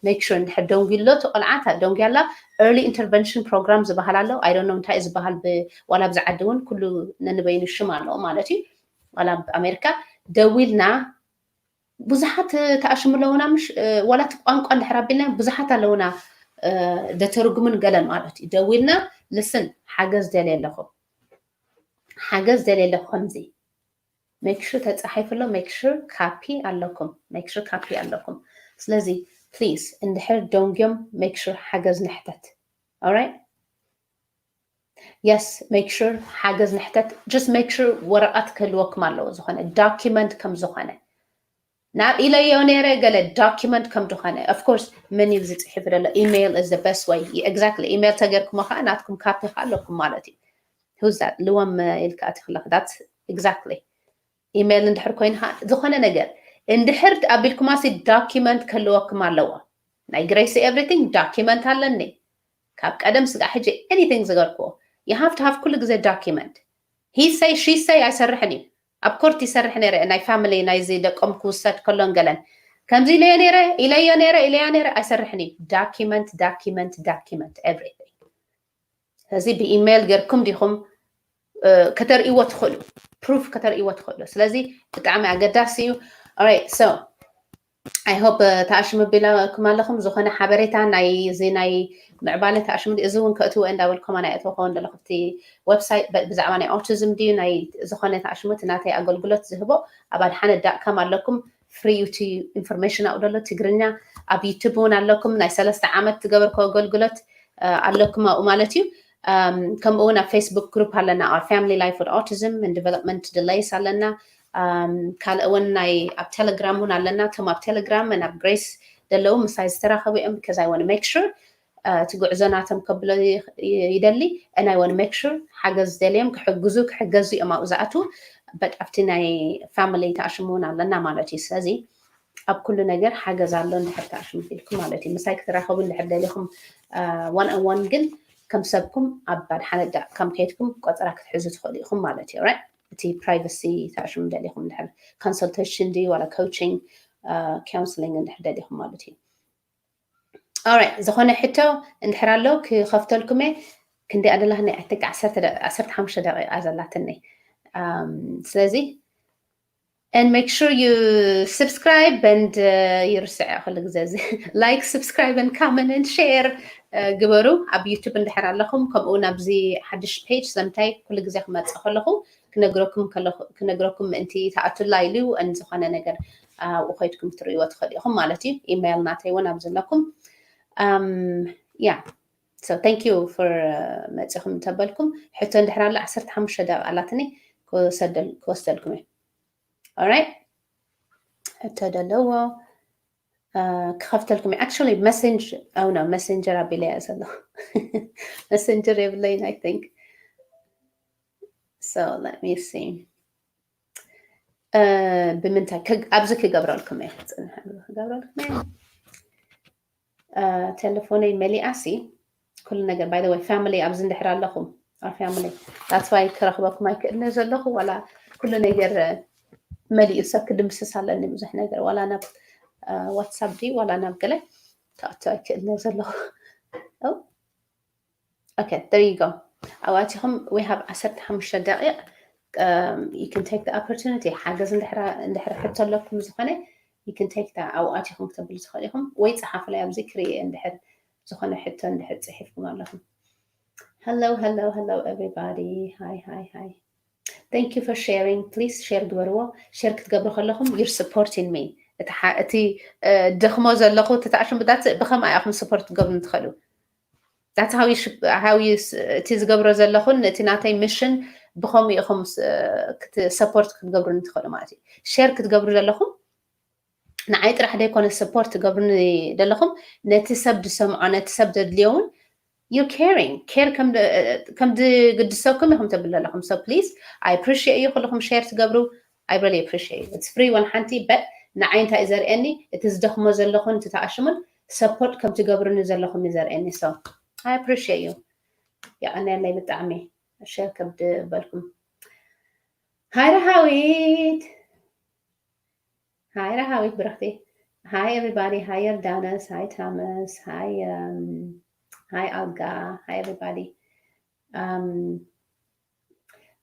make sure እንድሕር ደንጉ ኣሎ እቲ ቆልዓ ደንጉ ኣላ early intervention program ዝበሃል ኣሎ። I don't know እንታይ እዩ ዝበሃል ዋላ ኣብዚ ዓዲ እውን ኩሉ ነንበይኑ ሽም ኣለዎ ማለት እዩ። ዋላ ኣብ ኣሜሪካ ደዊልና ብዙሓት ተኣሽሙ ኣለውና ምሽ ዋላ እቲ ቋንቋ እንድሕር ኣቢልና ብዙሓት ኣለውና ደተርጉምን ገለን ማለት እዩ። ደዊልና listen ሓገዝ ደልየ ኣለኹ ሓገዝ ደልየ ኣለኹ ከምዚ make sure ተፃሒፉ ኣሎ make sure ካፒ ኣለኩም make sure ካፒ ኣለኩም። ስለዚ please እንድሕር ደንጉዮም make sure ሓገዝ ንሕተት። Alright yes make sure ሓገዝ ንሕተት just make sure ወረቐት ክህልወኩም ኣለዎ ዝኾነ document ከም ዝኾነ ናብ ኢለዮ ነይረ ገለ document ከም ዝኾነ of course መን እዩ ዝፅሒፉ ዘሎ email is the best way exactly email ተገርኩሞ ከዓ ናትኩም ካፒ ከዓ ኣለኩም ማለት እዩ። Who's that ልወም ኢልካ ኣትክለክ that's exactly email እንድሕር ኮይኑ ከዓ ዝኾነ ነገር እንድሕር ኣቢልኩማ ሲ document ክህልወኩም ኣለዎ። ናይ Gracie everything document ኣለኒ ካብ ቀደም ስጋዕ ሕጂ anything ዝገርክዎ you have to have ኩሉ ግዜ document he say she say ኣይሰርሕን እዩ ኣብ court ይሰርሕ ነይረ ናይ family ናይዚ ደቆም ክውሰድ ከሎን ገለን ከምዚ ኢለዮ ነይረ ኢለዮ ነይረ ኢለያ ነይረ ኣይሰርሕን እዩ document document document everything ስለዚ ብ email ገርኩም ዲኹም ከተርእይዎ ትኽእሉ proof ከተርእይዎ ትኽእሉ ስለዚ ብጣዕሚ ኣገዳሲ እዩ። Alright so I hope ተኣሽሙ ቢላኩም ኣለኹም ዝኾነ ሓበሬታ ናይ እዚ ናይ ምዕባለ ተኣሽሙ እዚ እውን ከእትዎ እንዳበልኩም ኣነ ኣእትዎ ከውን ዘለኹ ኣብቲ website ብዛዕባ ናይ autism ድዩ ናይ ዝኾነ ተኣሽሙ እቲ ናተይ ኣገልግሎት ዝህቦ ኣብ ኣድሓነ dot com ኣለኩም free እቲ information ኣብኡ ዘሎ ትግርኛ ኣብ YouTube እውን ኣለኩም ናይ ሰለስተ ዓመት ዝገበርኩ ኣገልግሎት ኣለኩም ኣብኡ ማለት እዩ። ከምኡ እውን ኣብ Facebook group ኣለና our family life with autism and development delays ኣለና ካልእ እውን ናይ ኣብ Telegram እውን ኣለና እቶም ኣብ Telegram ን ኣብ Grace ዘለዉ ምሳይ ዝተራኸቡ እዮም because I want to make sure እቲ ጉዕዞ ናቶም ከብሎ ይደሊ and I want to make sure ሓገዝ ደልዮም ክሕግዙ ክሕገዙ እዮም ኣብኡ ዝኣትዉ but ኣብቲ ናይ family ተኣሽሙ እውን ኣለና ማለት እዩ ስለዚ ኣብ ኩሉ ነገር ሓገዝ ኣሎ እንድሕር ተኣሽሙ ኢልኩም ማለት እዩ ምሳይ ክትራኸቡ እንድሕር ደሊኹም one on one ግን ከም ሰብኩም ኣብ ኣድሓነ dot com ከይድኩም ቆፀራ ክትሕዙ ትኽእሉ ኢኹም ማለት እዩ right እቲ privacy ተኣሽሙ ደሊኹም እንድሕር consultation ድዩ ዋላ coaching counseling እንድሕር ደሊኹም ማለት እዩ። Alright ዝኾነ ሕቶ እንድሕር ኣሎ ክኸፍተልኩም እየ። ክንደይ ኣለና ናይ I think ዓሰርተ ደቂቃ ዓሰርተ ሓሙሽተ ደቂቃ ዘላትኒ ስለዚ and make sure you subscribe and ይርስዐ ኩሉ ግዜ እዚ like subscribe and comment and share ግበሩ ኣብ YouTube እንድሕር ኣለኹም ከምኡ ናብዚ ሓድሽ page ሰምታይ ኩሉ ግዜ ክመፅእ ከለኹ ክነግረኩም ምእንቲ ተኣቱላ ኢሉ and ዝኾነ ነገር ኣብኡ ከይድኩም ክትርእይዎ ትኽእሉ ኢኹም ማለት እዩ። Email ናተይ እውን ኣብ ዘለኩም yeah so thank you for መፂኹም እንተበልኩም ሕቶ እንድሕር ኣሎ ዓሰርተ ሓሙሽተ ደቂቃ ኣላትኒ ክወስደልኩም እየ። Alright ሕቶ ደለዎ ክኸፍተልኩም እየ። Actually messenger oh no messenger ኣቢለ እየ ዘለኹ messenger የብለይን I think so let me see ብምንታይ ኣብዚ ክገብረልኩም እየ ክፅንሕ ክገብረልኩም እየ ቴሌፎነይ መሊኣሲ ኩሉ ነገር by the way family ኣብዚ እንድሕር ኣለኹም our family that's why ክረኽበኩም ኣይክእልነ ዘለኹ ዋላ ኩሉ ነገር መሊኡ ሰብ ክድምስስ ኣለኒ ብዙሕ ነገር ዋላ ናብ WhatsApp ድዩ ዋላ ናብ ገለ ክኣቱ ኣይክእልነ ዘለኹ okay there you go ኣብኡ ኣቲኹም we have ዓሰርተ ሓሙሽተ ደቂቕ you can take the opportunity ሓገዝ እንድሕር ሕቶ ኣለኩም ዝኾነ you can take that ኣብኡ ኣቲኹም ክተብሉ ትኽእሉ ኢኹም ወይ ፀሓፉለይ ኣብዚ ክርኢ እንድሕር ዝኾነ ሕቶ እንድሕር ፅሒፍኩም ኣለኹም hello hello hello everybody hi hi hi thank you for sharing please share ግበርዎ share ክትገብሩ ከለኹም you're supporting me እቲ ደኽሞ ዘለኹ ተተኣሽም ብዳት ብኸምኣ ኢኹም support ክትገብሩ ትኽእሉ that's how you should how you እቲ ዝገብሮ ዘለኹን እቲ ናተይ mission ብኸምኡ ኢኹም support ክትገብሩ ትኽእሉ ማለት እዩ share ክትገብሩ ዘለኹም ንዓይ ጥራሕ ዘይኮነ support ትገብሩኒ ዘለኹም ነቲ ሰብ ዝሰምዖ ነቲ ሰብ ዘድልዮ እውን you're caring care ከም ዝግድሰኩም ኢኹም ተብሉ ዘለኹም so please I appreciate you ኩልኹም share ትገብሩ I really appreciate you it's free one ሓንቲ but ንዓይ እንታይ እዩ ዘርእየኒ እቲ ዝደኽሞ ዘለኹን እቲ ተኣሽሙን support ከም ትገብሩኒ ዘለኹም እዩ ዘርእየኒ so I appreciate you. የቐንየለይ ብጣዕሚ። ሸር ከብድ በልኩም። ሃይ ረሃዊት። ሃይ ረሃዊት ብርኽቲ። Hi everybody. Hi ዮርዳኖስ. Hi Thomas. Hi, um, hi Alga. Hi everybody. Um,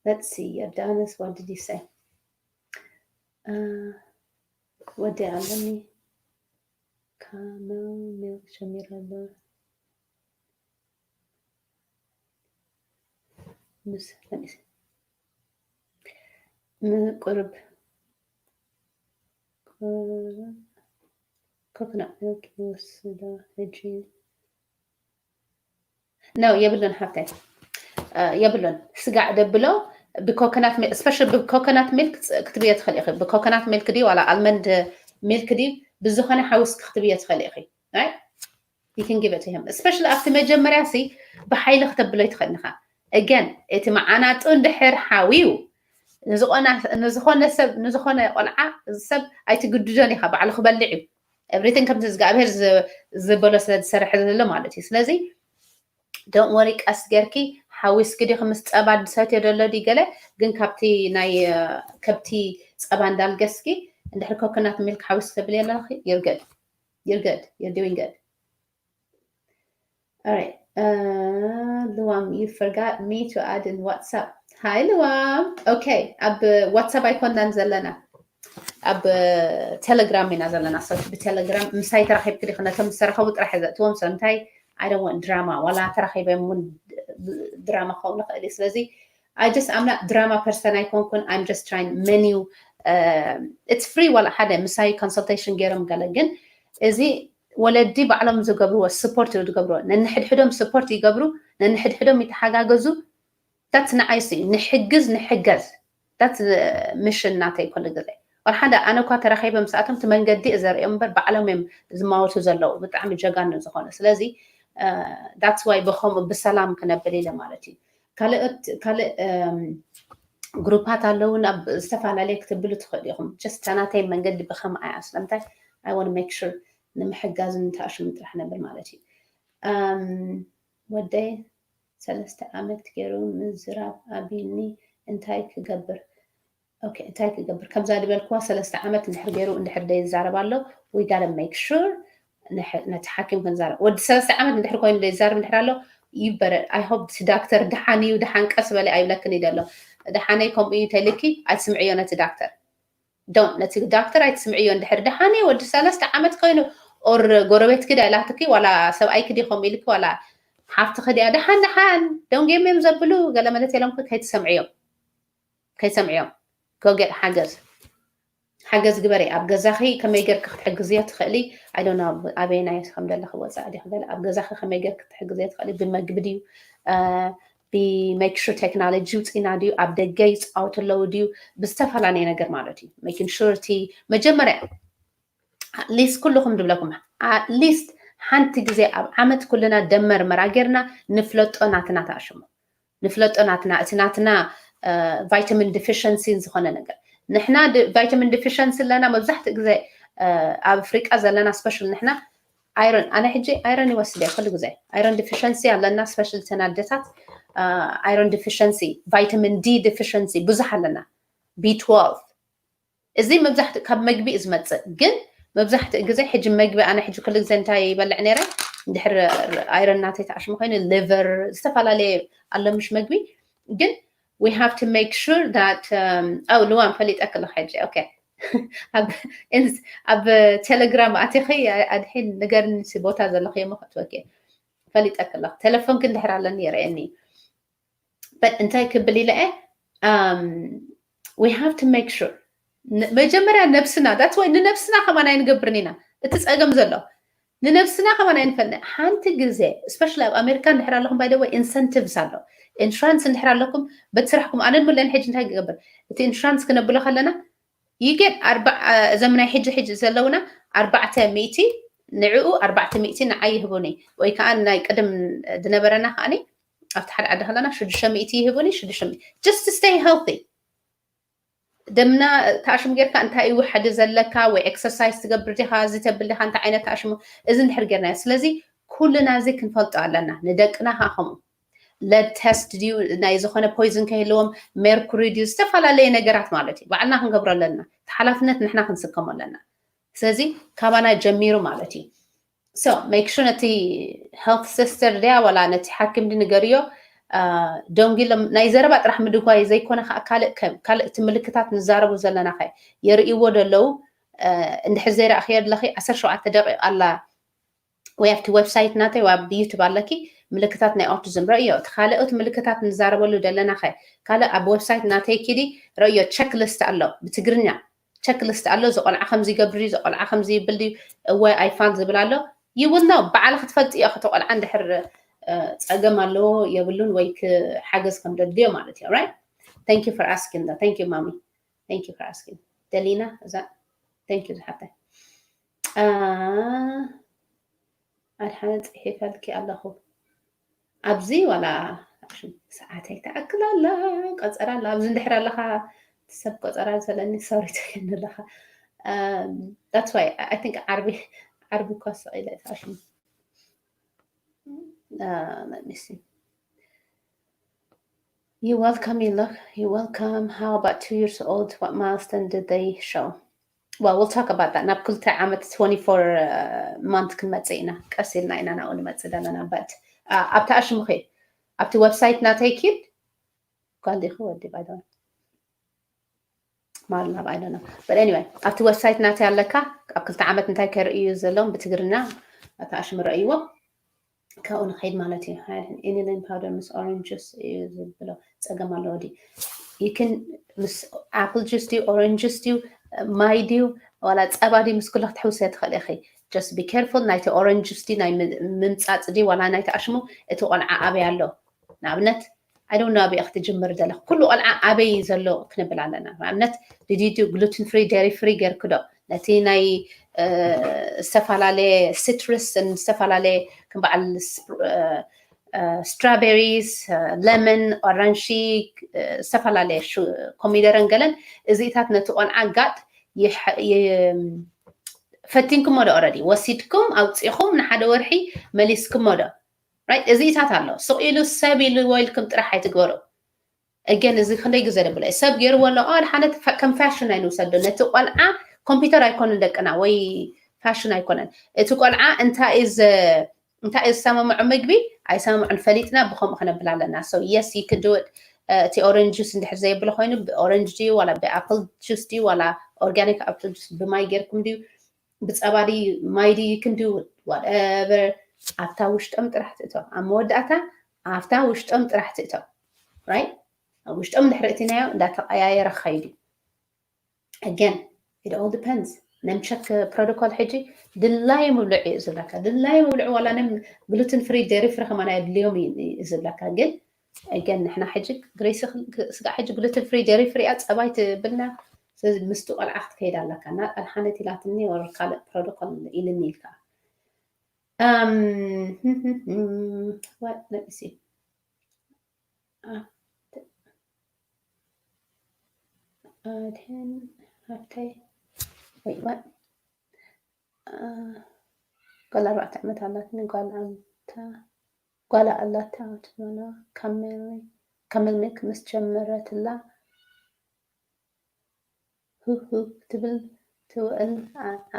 let's see, ዮርዳኖስ, what did you say? Uh, ወዲ ኣለኒ ካመል ሚልክ ጀሚረ ኣሎ። ምስ፣ let me see. ም-፣ ቁርብ፣ ቁርብ ኮኮናት ሚልክ ይወስዳ ሕጂ። No፣ የብሉን ሓፍታይ። እ፣ የብሉን። ስጋዕ ደብሎ ብኮኮናት ሚልክ፣ especially ብኮኮናት ሚልክ ክትብዮ ትኽእል ኢኺ። ብኮኮናት ሚልክ ድዩ ዋላ ኣልመንድ ሚልክ ድዩ፣ ብዝኾነ ሓዊስኪ ክትብዮ ትኽእል ኢኺ። Right? You can give it to him. Especially ኣብቲ መጀመርያ ሲ ብሓይሊ ክተብሎ ይትኽእል ኢኻ። Again፣ እቲ መዓናጡ እንድሕር ሓዊዩ ንዝኾነ፣ ንዝኾነ ሰብ፣ ንዝኾነ ቆልዓ፣ እዚ ሰብ ኣይትግድዶን ኢኻ፣ ባዕሉ ክበልዕ እዩ። Everything ከምቲ እግዚኣብሔር ዝ-፣ ዝበሎ ስለ ዝሰርሕ ዘሎ ማለት እዩ። ስለዚ don't worry፣ ቀስ ጌርኪ ሓዊስኪ ዲኺ ምስ ጸባ ዝሰትዮ ዘሎ ድዩ ገለ፣ ግን ካብቲ ናይ፣ እ፣ ከብቲ ጸባ እንዳልገስኪ እንድሕር ኮኮናት ሚልክ ሓዊስኪ ተብልዮ ኣለኺ፣ you're good. You're good. You're doing good. All right. Uh, Luam, you forgot me to add in WhatsApp. Hi, Luam. Okay. ኣብ ዋትሳፕ ኣይኮናን ዘለና። ኣብ ቴሌግራም ኢና ዘለና። So ብቴሌግራም ምሳይ ተራኺብኪ ዲኺ? ነቶም ዝተረኸቡ ጥራሕ እየ ዘእትዎም። So እንታይ፣ I don't want drama። ዋላ ተራኺበ እውን ድራማ ክኸውን ይኽእል እዩ። ስለዚ I just, I'm not drama person ኣይኮንኩን። I'm just trying menu, uh, it's free። ዋላ ሓደ ምሳይ ኮንሰልቴሽን ገይሮም ገለ፣ ግን እዚ ወለዲ ባዕሎም ዝገብርዎ፣ ስፖርት ዝገብርዎ፣ ነንሕድሕዶም ስፖርት ይገብሩ፣ ነንሕድሕዶም ይተሓጋገዙ። That's ንዓይሲ ንሕግዝ፣ ንሕገዝ። That's ምሽን ናተይ ኩሉ ግዜ። ዋላ ሓደ ኣነ እኳ ተራኺበ ምስኣቶም እቲ መንገዲ እዘርእዮም እምበር ባዕሎም እዮም ዝማወቱ ዘለዉ፣ ብጣዕሚ ጀጋኑ ዝኾኑ። ስለዚ፣ እ፣ that's why ብኸምኡ ብሰላም ክነብል ኢለ ማለት እዩ። ካልኦት፣ ካልእ፣ እም፣ ግሩፓት ኣለዉ፣ ናብ ዝተፈላለየ ክትብሉ ትኽእሉ ኢኹም። Just እታ ናተይ መንገዲ ብኸምኣ እያ። ስለምንታይ? I want to make sure ንምሕጋዝን ንተኣሽሙ ጥራሕ ነብል ማለት እዩ። እም፣ ወደይ ሰለስተ ዓመት ገይሩ ምዝራብ ኣቢኒ፣ እንታይ ክገብር? ኦኬ፣ እንታይ ክገብር? ከምዛ ዝበልክዋ ሰለስተ ዓመት እንድሕር ገይሩ እንድሕር ዘይዛረብ ኣሎ፣ we gotta make sure ንሕ-፣ ነቲ ሓኪም ክንዛረብ። ወዲ ሰለስተ ዓመት እንድሕር ኮይኑ ዘይዛረብ እንድሕር ኣሎ፣ you better, I hope እቲ ዳክተር ደሓን እዩ፣ ደሓን ቀስ በሊ ኣይብለክን እዩ ዘሎ። ደሓነይ ከምኡ እዩ ተልኪ፣ ኣይትስምዕዮ ነቲ ዳክተር። Don't፣ ነቲ ዳክተር ኣይትስምዕዮ። እንድሕር ደሓን እዩ፣ ወዲ ሰለስተ ዓመት ኮይኑ፣ ኦር ጎረቤትኪ ዳ ኢላትኪ፣ ዋላ ሰብኣይኪ ዲ ከምኡ ኢልኪ፣ ዋላ ሓፍትኺ ዲኣ፣ ደሓን፣ ደሓን፣ ደንጎም እዮም ዘብሉ፣ ገለ መለት ኢሎምኪ፣ ከይትሰምዕዮም። ከይሰምዕዮም። Go get ሓገዝ። ሓገዝ ግበሪ። ኣብ ገዛኺ ከመይ ጌርኪ ክትሕግዝዮ ትኽእሊ? I don't know፣ ኣበየናይ ከም ዘለኺ ወፃኢ ዲኺ ገለ፣ ኣብ ገዛኺ ከመይ ጌርኪ ክትሕግዝዮ ትኽእሊ? ብመግቢ ድዩ? እ፣ ብ-make sure ቴክኖሎጂ ውፂና ድዩ? ኣብ ደገ ይፃወቱ ኣለዉ ድዩ? ብዝተፈላለየ ነገር ማለት እዩ። Making sure እቲ መጀመርያ፣ at least ኩልኹም ዝብለኩም፣ at least ሓንቲ ግዜ ኣብ ዓመት ኩልና ደም መርመራ ጌርና ንፍለጦ ናትና ተኣሽሙ። ንፍለጦ ናትና፣ እቲ ናትና፣ እ፣ ቫይታሚን ዲፊሸንሲ ዝኾነ ነገር። ንሕና ድ-፣ ቫይታሚን ዲፊሸንሲ ኣለና መብዛሕትኡ ግዜ፣ እ፣ ኣብ ኣፍሪቃ ዘለና፣ ስፔሻል ንሕና ኣይረን፣ ኣነ ሕጂ ኣይረን ይወስድ እየ ኩሉ ግዜ። ኣይረን ዲፊሸንሲ ኣለና፣ ስፔሻል እተን ኣደታት፣ እ፣ ኣይረን ዲፊሸንሲ፣ ቫይታሚን ዲ ዲፊሸንሲ ብዙሕ ኣለና፣ ቢ ትወልቭ። እዚ መብዛሕትኡ ካብ መግቢ እዩ ዝመጽእ፣ ግን መብዛሕትኡ ግዜ ሕጂ መግቢ፣ ኣነ ሕጂ ኩሉ ግዜ እንታይ ይበልዕ ነይረ፣ እንድሕር ኣይረን ናተይ ተኣሽሙ ኮይኑ፣ ሊቨር፣ ዝተፈላለየ ኣሎ ምሽ መግቢ፣ ግን we have to make sure that, um፣ ኣው፣ ልዋም ፈሊጠኪ ኣለኹ ሕጂ። ኦኬ። ኣብ ኢንስ-፣ ኣብ ቴሌግራም ኣቲኺ ኣድሒን ንገርኒ እቲ ቦታ ዘለኽዮ እሞ ክእትወኪ እየ። ፈሊጠኪ ኣለኹ። ቴሌፎንኪ እንድሕር ኣለኒ የርእየኒ። But እንታይ ክብል ኢለ እየ? Um, we have to make sure ን-፣ መጀመርያ ነብስና፣ that's why ንነብስና ከማን ኣይንገብርን ኢና። እቲ ጸገም ዘሎ ንነብስና ከማን ኣይንፈልጥ። ሓንቲ ግዜ፣ ስፔሻሊ ኣብ ኣሜሪካ እንድሕር ኣለኹም፣ by the way፣ ኢንሰንቲቭስ ኣሎ። ኢንሹራንስ እንድሕር ኣለኩም፣ በቲ ስራሕኩም፣ ኣነ ንምለን ሕጂ እንታይ ክገብር? እቲ ኢንሹራንስ ክነብሎ ከለና፣ you get ኣርባ-፣ እዞም ናይ ሕጂ ሕጂ ዘለውና ኣርባዕተ ሚእቲ ንዕኡ፣ ኣርባዕተ ሚእቲ ንዓይ ይህቡኒ፣ ወይ ከዓ ናይ ቅድም ዝነበረና ከዓኒ ኣብቲ ሓደ ዓዲ ከለና ሽዱሽተ ሚእቲ ይህቡኒ፣ ሽዱሽተ ሚእቲ። Just to stay healthy። ደምና ተኣሽሙ ጌርካ እንታይ እዩ ውሕዲ ዘለካ፣ ወይ ኤክሰርሳይዝ ትገብር ዲኻ፣ እዚ ተብል ዲኻ፣ እንታይ ዓይነት ተኣሽሙ፣ እዚ እንድሕር ጌርናዮ። ስለዚ ኩልና እዚ ክንፈልጦ ኣለና። ንደቅና ከዓ ከምኡ። ለድ ተስት ድዩ፣ ናይ ዝኾነ ፖይዝን ከይህልዎም፣ ሜርኩሪ ድዩ፣ ዝተፈላለየ ነገራት ማለት እዩ። ባዕልና ክንገብሮ ኣለና። እቲ ሓላፍነት ንሕና ክንስከሞ ኣለና። ስለዚ ካባና ጀሚሩ ማለት እዩ። So make sure ነቲ ሄልት ሲስተር ድያ ዋላ ነቲ ሓኪም ድዩ ንገርዮ። ደንጊሎም ናይ ዘረባ ጥራሕ ምድጓይ ዘይኮነ ከዓ ካልእ ከም ካልእ እቲ ምልክታት ንዛረቡ ዘለና ከ የርእይዎ ደለዉ። እንድሕር ዘይረእኽዮ ኣለኺ ዓሰርተ ሸውዓተ ደቂቕ ኣላ ወይ ኣብቲ ዌብሳይት ናተይ ወይ ኣብ ዩቱብ ኣለኪ ምልክታት ናይ ኦቲዝም ረእዮ። እቲ ካልኦት ምልክታት ንዛረበሉ ደለና ከ ካልእ ኣብ ዌብሳይት ናተይ ኪዲ ረእዮ። ቸክሊስት ኣሎ ብትግርኛ ቸክሊስት ኣሎ። እዚ ቆልዓ ከምዚ ይገብር እዩ፣ እዚ ቆልዓ ከምዚ ይብል ድዩ፣ እወ ኣይፋል ዝብል ኣሎ። ይውል ነው ባዕልኺ ትፈልጥዮ። እቲ ቆልዓ እንድሕር እ፣ ጸገም ኣለዎ የብሉን ወይ ክ- ሓገዝ ከም ደድልዮ ማለት እዩ። Right? Thank you for asking. Thank you ማሚ. Thank you for asking. ደሊና እዛ thank you ዝሓፍታይ። እ፣ ኣድሓነ ጽሒፈልኪ ኣለኹ ኣብዚ ዋላ ሰዓተይ ትኣክል ኣላ። ቆጸራ ኣላ ኣብዚ እንድሕር ኣለኻ ሰብ ቆጸራ ዘለኒ ሶሪ ትከኒ ኣለኻ። Um, that's why I think ዓርቢ ዓርቢ እኳ ስቕ ኢለ እታ ሽሙ Uh, let me see. You welcome, you look, you welcome. How about two years old? What milestone did they show? Well, we'll talk about that. ናብ ክልተ ዓመት twenty-four uh, month ክንመጽእ ኢና። ቀስ ኢልና ኢና ናብኡ ንመጽእ ዘለና። But uh, ኣብታ ኣሽሙኺ ኣብቲ ዌብሳይት ናተይ ኪድ ጓል ዲኺ ወዲ ባይደወ ማላ ባይደና but anyway ኣብቲ ዌብሳይት ናተይ ኣለካ ኣብ ክልተ ዓመት እንታይ ከርእዩ ዘለዎም ብትግርኛ ኣታ ኣሽሙ ረእይዎ ካብኡ ንኸይድ ማለት እዩ። ኢኒሊን ፓውደር ምስ ኦሬንጅ ጁስ እዩ ዝብሎ ጸገም ኣለዎ ድዩ ይክን ምስ ኣፕል ጁስ ድዩ ኦሬንጅ ጁስ ድዩ ማይ ድዩ ዋላ ጸባ ድዩ ምስ ኩሉ ክትሕውሰ ትኽእል ኢኺ። Just be careful ናይቲ ኦሬንጅ ጁስ ድዩ ናይ ምምጻጽ ድዩ ዋላ ናይቲ ኣሽሙ እቲ ቆልዓ ኣበይ ኣሎ ንኣብነት I don't know ኣበይ ክትጅምር ዘለኽ ኩሉ ቆልዓ ኣበይ ዘሎ ክንብል ኣለና ንኣብነት ድድዩ gluten free dairy free ጌርክዶ ነቲ ናይ ዝተፈላለየ citrus ዝተፈላለየ ከም በዓል strawberries lemon orange ዝተፈላለየ ኮሚደረን ገለን እዚታት ነቲ ቆልዓ ጋጥ ፈቲንኩሞ ዶ already ወሲድኩም ኣውፂኹም ንሓደ ወርሒ መሊስኩሞ ዶ እዚታት ኣሎ ስቕ ኢሉ ሰብ ኢልዎ ኢልኩም ጥራሕ ኣይትግበሩ። Again እዚ ክንደይ ግዜ ደብሎ ሰብ ገይርዎ ኣሎ ኣድሓነ ከም ፋሽን ኣይንውሰዶ ነቲ ቆልዓ ኮምፒውተር ኣይኮኑን ደቅና ወይ ፋሽን ኣይኮነን እቲ ቆልዓ እንታይ እንታይ ዝሰማምዖ ምግቢ ኣይሰማምዑን ፈሊጥና ብከምኡ ክነብል ኣለና so yes you can do it እቲ orange juice እንድሕር ዘየብሎ ኮይኑ ብ orange ድዩ ዋላ ብ apple juice ድዩ ዋላ organic apple juice ብማይ ጌርኩም ድዩ ብፀባ ድዩ ማይ ድዩ you can do whatever ኣብታ ውሽጦም ጥራሕ ትእቶ ኣብ መወዳእታ ኣብታ ውሽጦም ጥራሕ ትእቶ right ኣብ ውሽጦም ድሕሪ እትናዮ እንዳተቀያየረ ክኸይድ እዩ again it all depends ነምቸክ ፕሮቶኮል ሕጂ ድላዩ ምብልዑ እዩ ዝብለካ ድላዩ ምብልዑ ዋላ nem gluten free dairy free ከማን ኣየድልዮም እዩ ዝብለካ ግን again ንሕና ሕጂ ግሬሲ ስጋ ሕጂ gluten free dairy free እያ ፀባይ ትብልና ስለዚ ምስቲ ቆልዓ ክትከይድ ኣለካ እና ኣድሓነት ኢላትኒ ወር ካልእ ፕሮቶኮል ኢልኒ ኢልካ ኣድህን ሃብተይ ወይ ጓል ኣርባዕተ ዓመት ኣላትኒ ጓል ኣንታ ጓላ ኣላታ ትበሎ ካመል ሚልክ ምስ ጀመረትላ ሁሁ ክትብል ትውዕል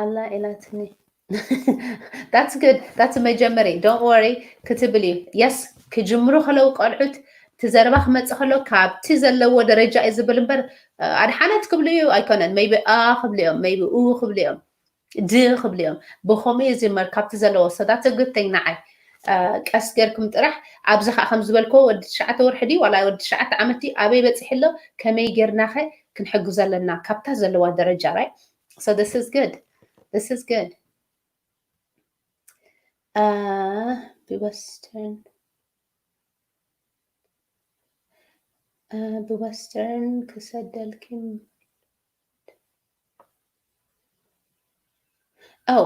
ኣላ ኢላትኒ። That's good. That's መጀመሪ don't worry ክትብል እዩ። Yes ክጅምሩ ከለው ቆልዑት እቲ ዘረባ ክመፅእ ከሎ ካብቲ ዘለዎ ደረጃ እዩ ዝብል እምበር ኣድሓነት ክብሉ እዩ ኣይኮነን። Maybe ኣ ክብሉ እዮም፣ maybe ኡ ክብሉ እዮም። ድ ክብሉ እዮም ብከምኡ እዩ ዝመር ካብቲ ዘለዎ so that's a good thing ንዓይ ቀስ ገርኩም ጥራሕ ኣብዚ ከዓ ከም ዝበልኮ ወዲ ትሽዓተ ወርሒ ድዩ ዋላ ወዲ ትሽዓተ ዓመት ድዩ ኣበይ በፂሑ ኣሎ ከመይ ጌርናኸ ክንሕግዞ ኣለና ካብታ ዘለዋ ደረጃ right so this is good this is good ብወስተርን ብወስተርን ክሰደልኪ Oh,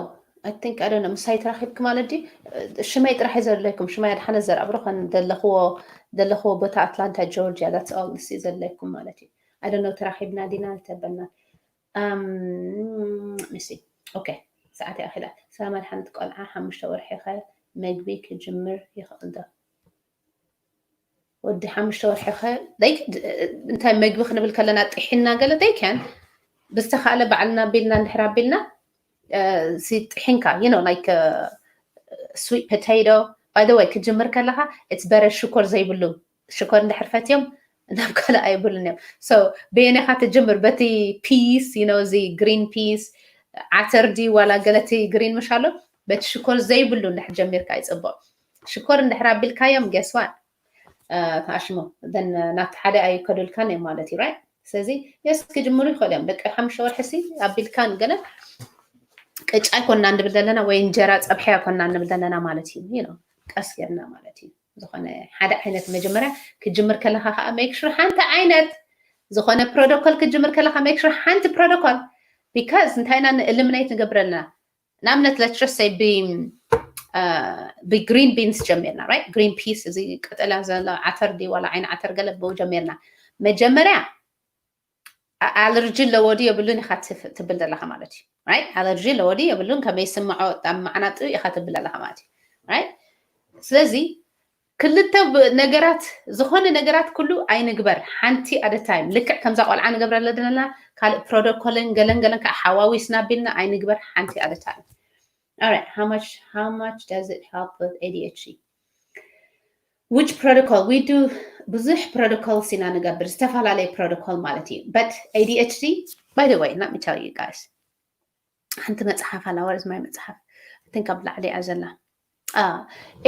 I think I don't know. ምሳይ ተራኺብኪ ማለት ድዩ? ሽመይ ጥራሕ እዩ ዘለኩም። ሽመይ ኣድሓነ ዘርኣብሩኸን ዘለኽዎ ዘለኽዎ ቦታ ኣትላንታ ጆርጅያ that's all ንስ ዘለኩም ማለት እዩ። I don't know ተራኺብና ዲና ኣይተበልናን። Um, let me see. Okay. ሰዓት ይኣኺላ። ሰላም ኣድሓነት ቆልዓ ሓሙሽተ ወርሒ ኸ መግቢ ክጅምር ይኽእል ዶ? ወዲ ሓሙሽተ ወርሒ ከ like እንታይ መግቢ ክንብል ከለና ጥሒና ገለ they can ብዝተኻእለ ባዕልና ኣቢልና እንድሕር ኣቢልና ጥሒንካ you know like sweet potato by the way ክጅምር ከለካ it's better ሽኮር ዘይብሉ ሽኮር እንድሕር ፈትዮም ናብ ካልእ ኣይብሉን እዮም so በየነካ ትጅምር በቲ peas you know እዚ green peas ዓተር ድዩ ዋላ ገለቲ green ምሽ ኣሎ በቲ ሽኮር ዘይብሉ እንድሕር ጀሚርካ ይፅቡቅ ሽኮር እንድሕር ኣቢልካዮም guess what ተኣሽሞ then ናብቲ ሓደ ኣይከዱልካን እዮም ማለት እዩ right ስለዚ yes ክጅምሩ ይኽእሉ እዮም ደቂ ሓሙሽተ ወርሒ ሲ ኣቢልካን ገለ ቅጫ ኣይኮንና ንብል ዘለና ወይ እንጀራ ፀብሒ ኣይኮንና ንብል ዘለና ማለት እዩ you know ቀስ ጌርና ማለት እዩ ዝኾነ ሓደ ዓይነት መጀመርያ ክጅምር ከለካ ከዓ make sure ሓንቲ ዓይነት ዝኾነ protocol ክጅምር ከለካ make sure ሓንቲ protocol because እንታይ ኢና eliminate ንገብር ኣለና ንኣብነት let's just say ብ ብ green beans ጀሚርና right green peas እዚ ቀጠልያ ዘሎ ዓተር ድዩ ዋላ ዓይኒ ዓተር ገለ ብኡ ጀሚርና መጀመርያ allergy ኣለዎ ድዩ የብሉን ኢካ ትብል ዘለካ ማለት እዩ right allergy ኣለዎ ድዩ የብሉን ከመይ ይስምዖ ኣብ መዓናጡ ኢካ ትብል ዘለካ ማለት እዩ right ስለዚ ክልተ ነገራት ዝኾነ ነገራት ኩሉ ኣይንግበር ሓንቲ at a time ልክዕ ከምዛ ቆልዓ ንገብረለ ዘለና ካልእ protocol ን ገለን ገለን ከዓ ሓዋዊስና ቢልና ኣይንግበር ሓንቲ at a time All right, how much how much does it help with A D H D? Which protocol? We do ብዙሕ protocol ኢና ንገብር ዝተፈላለየ protocol ማለት እዩ። But A D H D, by the way, let me tell you guys. ሓንቲ መጽሓፍ ኣላ፣ where is my መጽሓፍ? I think ኣብ ላዕሊ እያ ዘላ። Uh,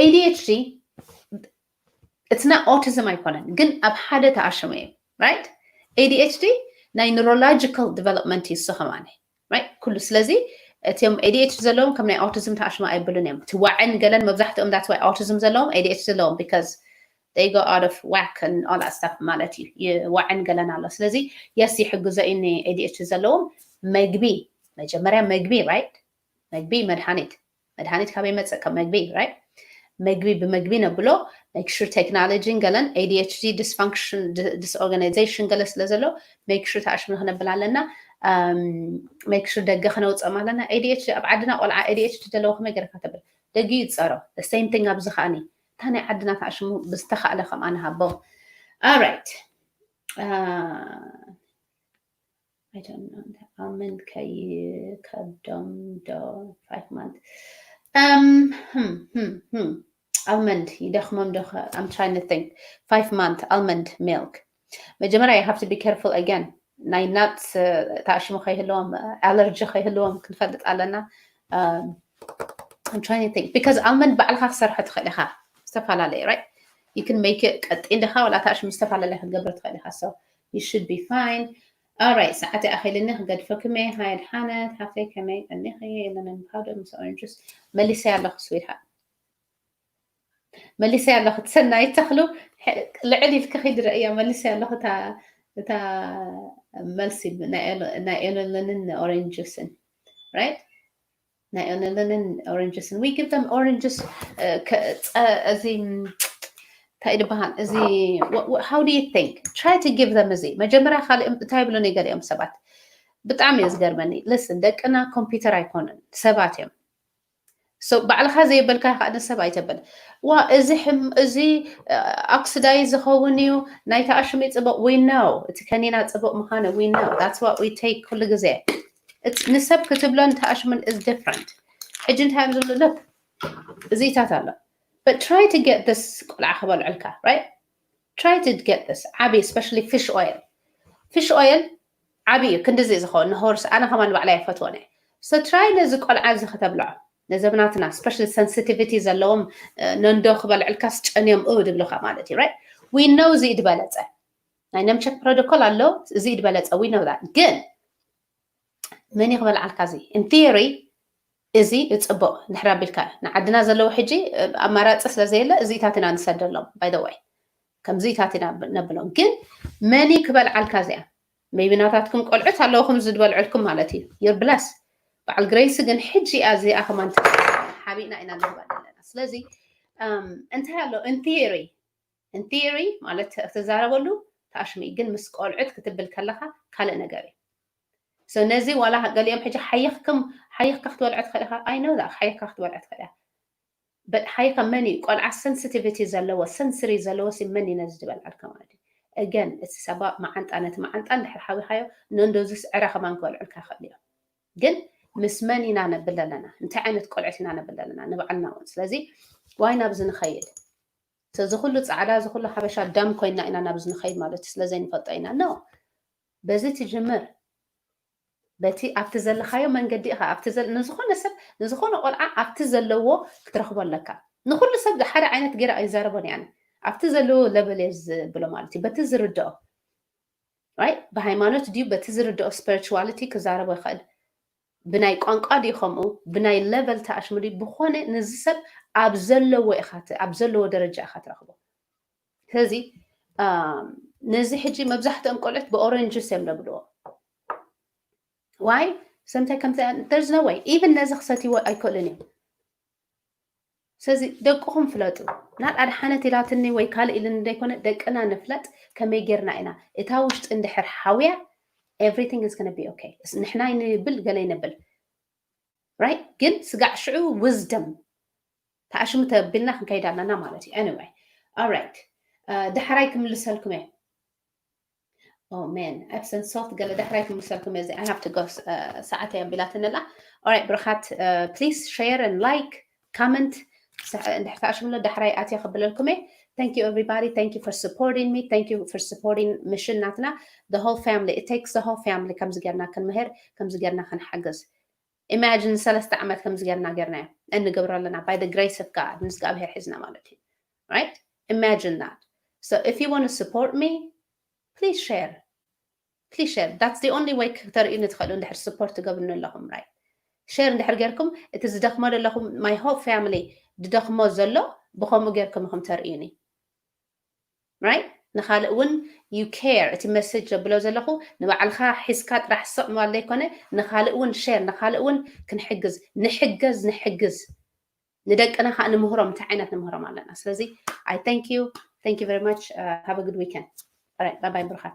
A D H D it's not autism ኣይኮነን፣ ግን ኣብ ሓደ ተኣሽሙ እዩ። Right? A D H D ናይ neurological development እዩ እሱ ከማን። Right? ኩሉ ስለዚ እቲኦም A D H D ዘለዎም ከም ናይ autism ተኣሽሙ ኣይብሉን እዮም። እቲ ዋዕን ገለን መብዛሕትኦም that's why autism ዘለዎም A D H D ዘለዎም because they go out of whack and all that stuff ማለት እዩ። ዋዕን ገለን ኣሎ። ስለዚ yes ይሕግዞ እዩ ን A D H D ዘለዎም መግቢ መጀመርያ መግቢ right መግቢ መድሃኒት መድሃኒት ካበይ መፅእ ካብ መግቢ right መግቢ ብመግቢ ነብሎ make sure technology ን ገለን A D H D dysfunction disorganization ገለ ስለ ዘሎ make sure ተኣሽሙ ክነብል ኣለና make sure ደገ ክነውፅኦም ኣለና A D H D ኣብ ዓድና ቆልዓ A D H D ዘለዎ ከመይ ገይርካ ተብል ደጊ ይፀሮ the same thing ኣብዚ ከዓኒ እታ ናይ ዓድና ተኣሽሙ ብዝተኻእለ ከምኣ ንሃቦ alright I don't know. Almond ከይከብዶም ዶ five month? Um, hmm, hmm, hmm. Almond ይደኽሞም ዶ? I'm trying to think. Five month almond milk. መጀመርያ you have to be careful again. ናይ nuts ተኣሽሙ ከይህልዎም allergy ከይህልዎም ክንፈልጥ ኣለና። I'm trying to think because almond ባዕልካ ክሰርሖ ትኽእል ኢኻ። ዝተፈላለዩ right? You can make it ቀጢን ድኻ ወላ ተኣሽሙ ዝተፈላለየ ክትገብር ትኽእል ኢኻ። So you should be fine. Alright, ሰዓት ኣኺልኒ ክገድፈኩም እየ። ሃይ ድሓነት ሓፍተይ ከመይ ቀኒኺ? የለንን ፓውደር ምስ ኦሬንጅ ጁስ መሊሰ ኣለኹ ስዊትሃርት። መሊሰ ኣለኹ ትሰናይ ተኽሉ ልዕል ኢልኪ ኺዲ ረእያ መሊሰ ኣለኹ እታ እታ መልሲ ናይ ኤለንን ኦሬንጅ ጁስን right ናይ ኦነለንን ኦሬንጅስን we give them oranges እዚ እንታይ ድበሃል እዚ how do you think try to give them እዚ መጀመርያ ካልኦም እንታይ ይብሉኒ ገሊኦም ሰባት ብጣዕሚ እዩ ዝገርመኒ listen ደቅና ኮምፒውተር ኣይኮኑን ሰባት እዮም so ባዕልካ ዘየበልካ ከዓ ንሰብ ኣይተበል ዋ እዚ እዚ oxidize ዝኸውን እዩ ናይ ተኣሽሙ ፅቡቅ we know እቲ ከኒና ፅቡቅ ምዃነ we know that's what we take ኩሉ ግዜ ንሰብ ክትብሎን ተኣሽሙን is different ሕጂ እንታይ እዮም ዝብሉ look እዚታት ኣሎ but try to get this ቆልዓ ክበልዑልካ right try to get this ዓብዪ especially fish oil fish oil ዓብዪ እዩ ክንድዚ ዝኸውን ንሆርስ ኣነ ከማን ባዕላ ይፈትወን እየ so try ነዚ ቆልዓ እዚ ከተብልዖ ነዘብናትና especially sensitivity ዘለዎም ነንዶ ክበልዕልካ ስጨንዮም እ ድብልካ ማለት እዩ right we know እዚ ድበለፀ ናይ ነምቸክ protocol ኣሎ እዚ ድበለፀ we know that ግን መን ክበልዓልካ እዚ in theory እዚ እፅቡቅ ንሕር ኣቢልካ ንዓድና ዘለዉ ሕጂ ኣማራፂ ስለ ዘየለ እዚታት ኢና ንሰደሎም by the way ከምዚታት ኢና ነብሎም ግን መን ክበልዓልካ እዚኣ maybe ናታትኩም ቆልዑት ኣለውኹም ዝድበልዕልኩም ማለት እዩ you're blessed በዓል ግሬሲ ግን ሕጂ እያ እዚኣ ከማን ሓቢእና ኢና ንህባ ዘለና ስለዚ እንታይ ኣሎ in theory in theory ማለት ትዛረበሉ ተኣሽሙ ግን ምስ ቆልዑት ክትብል ከለካ ካልእ ነገር እዩ so ነዚ ዋላ ገሊኦም ሕጂ ሓይኽኩም ሓይኽካ ክትበልዖ ትኽእል ኢኻ I know that ሓይኽካ ክትበልዖ ትኽእል ኢኻ በድሓይካ መን እዩ ቆልዓ sensitivity ዘለዎ፣ sensory ዘለዎ ሲ መን እዩ ነዚ ዝበልዓልካ ማለት እዩ። Again፣ እቲ ሰባ መዓንጣ ነቲ መዓንጣ እንድሕር ሓዊኻዮ፣ ነንዶዙስ ዕረ ከማን ክበልዑልካ ይኽእል እዮም። ግን ምስ መን ኢና ነብል ኣለና? እንታይ ዓይነት ቆልዑት ኢና ነብል ኣለና? ንባዕልና እውን። ስለዚ ዋይ ናብዚ ንኸይድ? እዚ ኩሉ ጻዕዳ፣ እዚ ኩሉ ሓበሻ ደም ኮይና ኢና ናብዚ ንኸይድ ማለት እዩ። ስለ ዘይንፈልጦ ኢና። No፣ በዚ ትጅምር። በቲ ኣብቲ ዘለኻዮ መንገዲ ኢኻ ኣብቲ ዘል ንዝኾነ ሰብ ንዝኾነ ቆልዓ ኣብቲ ዘለዎ ክትረኽቦ ኣለካ። ንኹሉ ሰብ ሓደ ዓይነት ገይረ ኣይዛረቦን እየ ኣነ። ኣብቲ ዘለዎ level እየ ዝብሎ ማለት እዩ። በቲ ዝርድኦ right፣ ብሃይማኖት ድዩ በቲ ዝርድኦ spirituality ክዛረቦ ይኽእል። ብናይ ቋንቋ ድዩ ከምኡ ብናይ level ተኣሽሙ ድዩ ብኾነ ነዚ ሰብ ኣብ ዘለዎ ኢኻ ት- ኣብ ዘለዎ ደረጃ ኢኻ ትረኽቦ። ስለዚ ኣም፣ ነዚ ሕጂ መብዛሕትኦም ቆልዑት ብ orange juice እዮም ዘብልዎ። Why? ሰምታይ ከምዚ there's no way even ነዚ ክሰትይዎ ኣይክእሉን እዮም። ስለዚ ደቅኹም ፍለጡ። ናት ኣድሓነት ኢላትኒ ወይ ካልእ ኢልኒ ዘይኮነ ደቅና ንፍለጥ። ከመይ ጌርና ኢና እታ ውሽጢ እንድሕር ሓውያ everything is gonna be okay። ንሕና ይንብል ገለ ይንብል right፣ ግን ስጋዕ ሽዑ wisdom ተኣሽሙ ተቢልና ክንከይድ ኣለና ማለት እዩ። Anyway፣ alright፣ ዳሕራይ ክምልሰልኩም እየ። Oh man፣ Epsom salt ገለ ዳሕራይ ክምልሰልኩም እየ። I have to go፣ ሰዓት እያ ኣቢላትኒ ኣላ። Alright ብሩኻት፣ please share and like፣ comment እንድሕር ተኣሽምሎ ዳሕራይ ኣትየ ከብለልኩም እየ። Thank you everybody, thank you for supporting me, thank you for supporting mission ናትና። The whole family, it takes the whole family። ከምዚ ጌርና ክንምህር፣ ከምዚ ጌርና ክንሓግዝ። Imagine ሰለስተ ዓመት ከምዚ ጌርና ጌርናዮ፣ እንገብሮ ኣለና by the grace of God፣ ምስ እግዚኣብሔር ሒዝና ማለት እዩ። Right? Imagine that. So if you want to support me, please share. Please share. That's the only way ክተርእዩኒ ትኽእሉ እንድሕር support ትገብሩኒ ኣለኹም right? Share እንድሕር ጌርኩም እቲ ዝደኽሞ ዘለኹም my whole family ዝደኽሞ ዘሎ ብኸምኡ ጌርኩም ኢኹም ተርእዩኒ። Right? ንኻልእ እውን you care፣ እቲ message ዘብሎ ዘለኹ ንባዕልኻ ሒዝካ ጥራሕ ስቕ ምባል ዘይኮነ ንኻልእ እውን share፣ ንኻልእ እውን ክንሕግዝ። ንሕገዝ ንሕግዝ። ንደቅና ከዓ ንምህሮም እንታይ ዓይነት ንምህሮም ኣለና። ስለዚ I thank you, thank you very much, have a good weekend. Alright, bye bye ብሩኻት።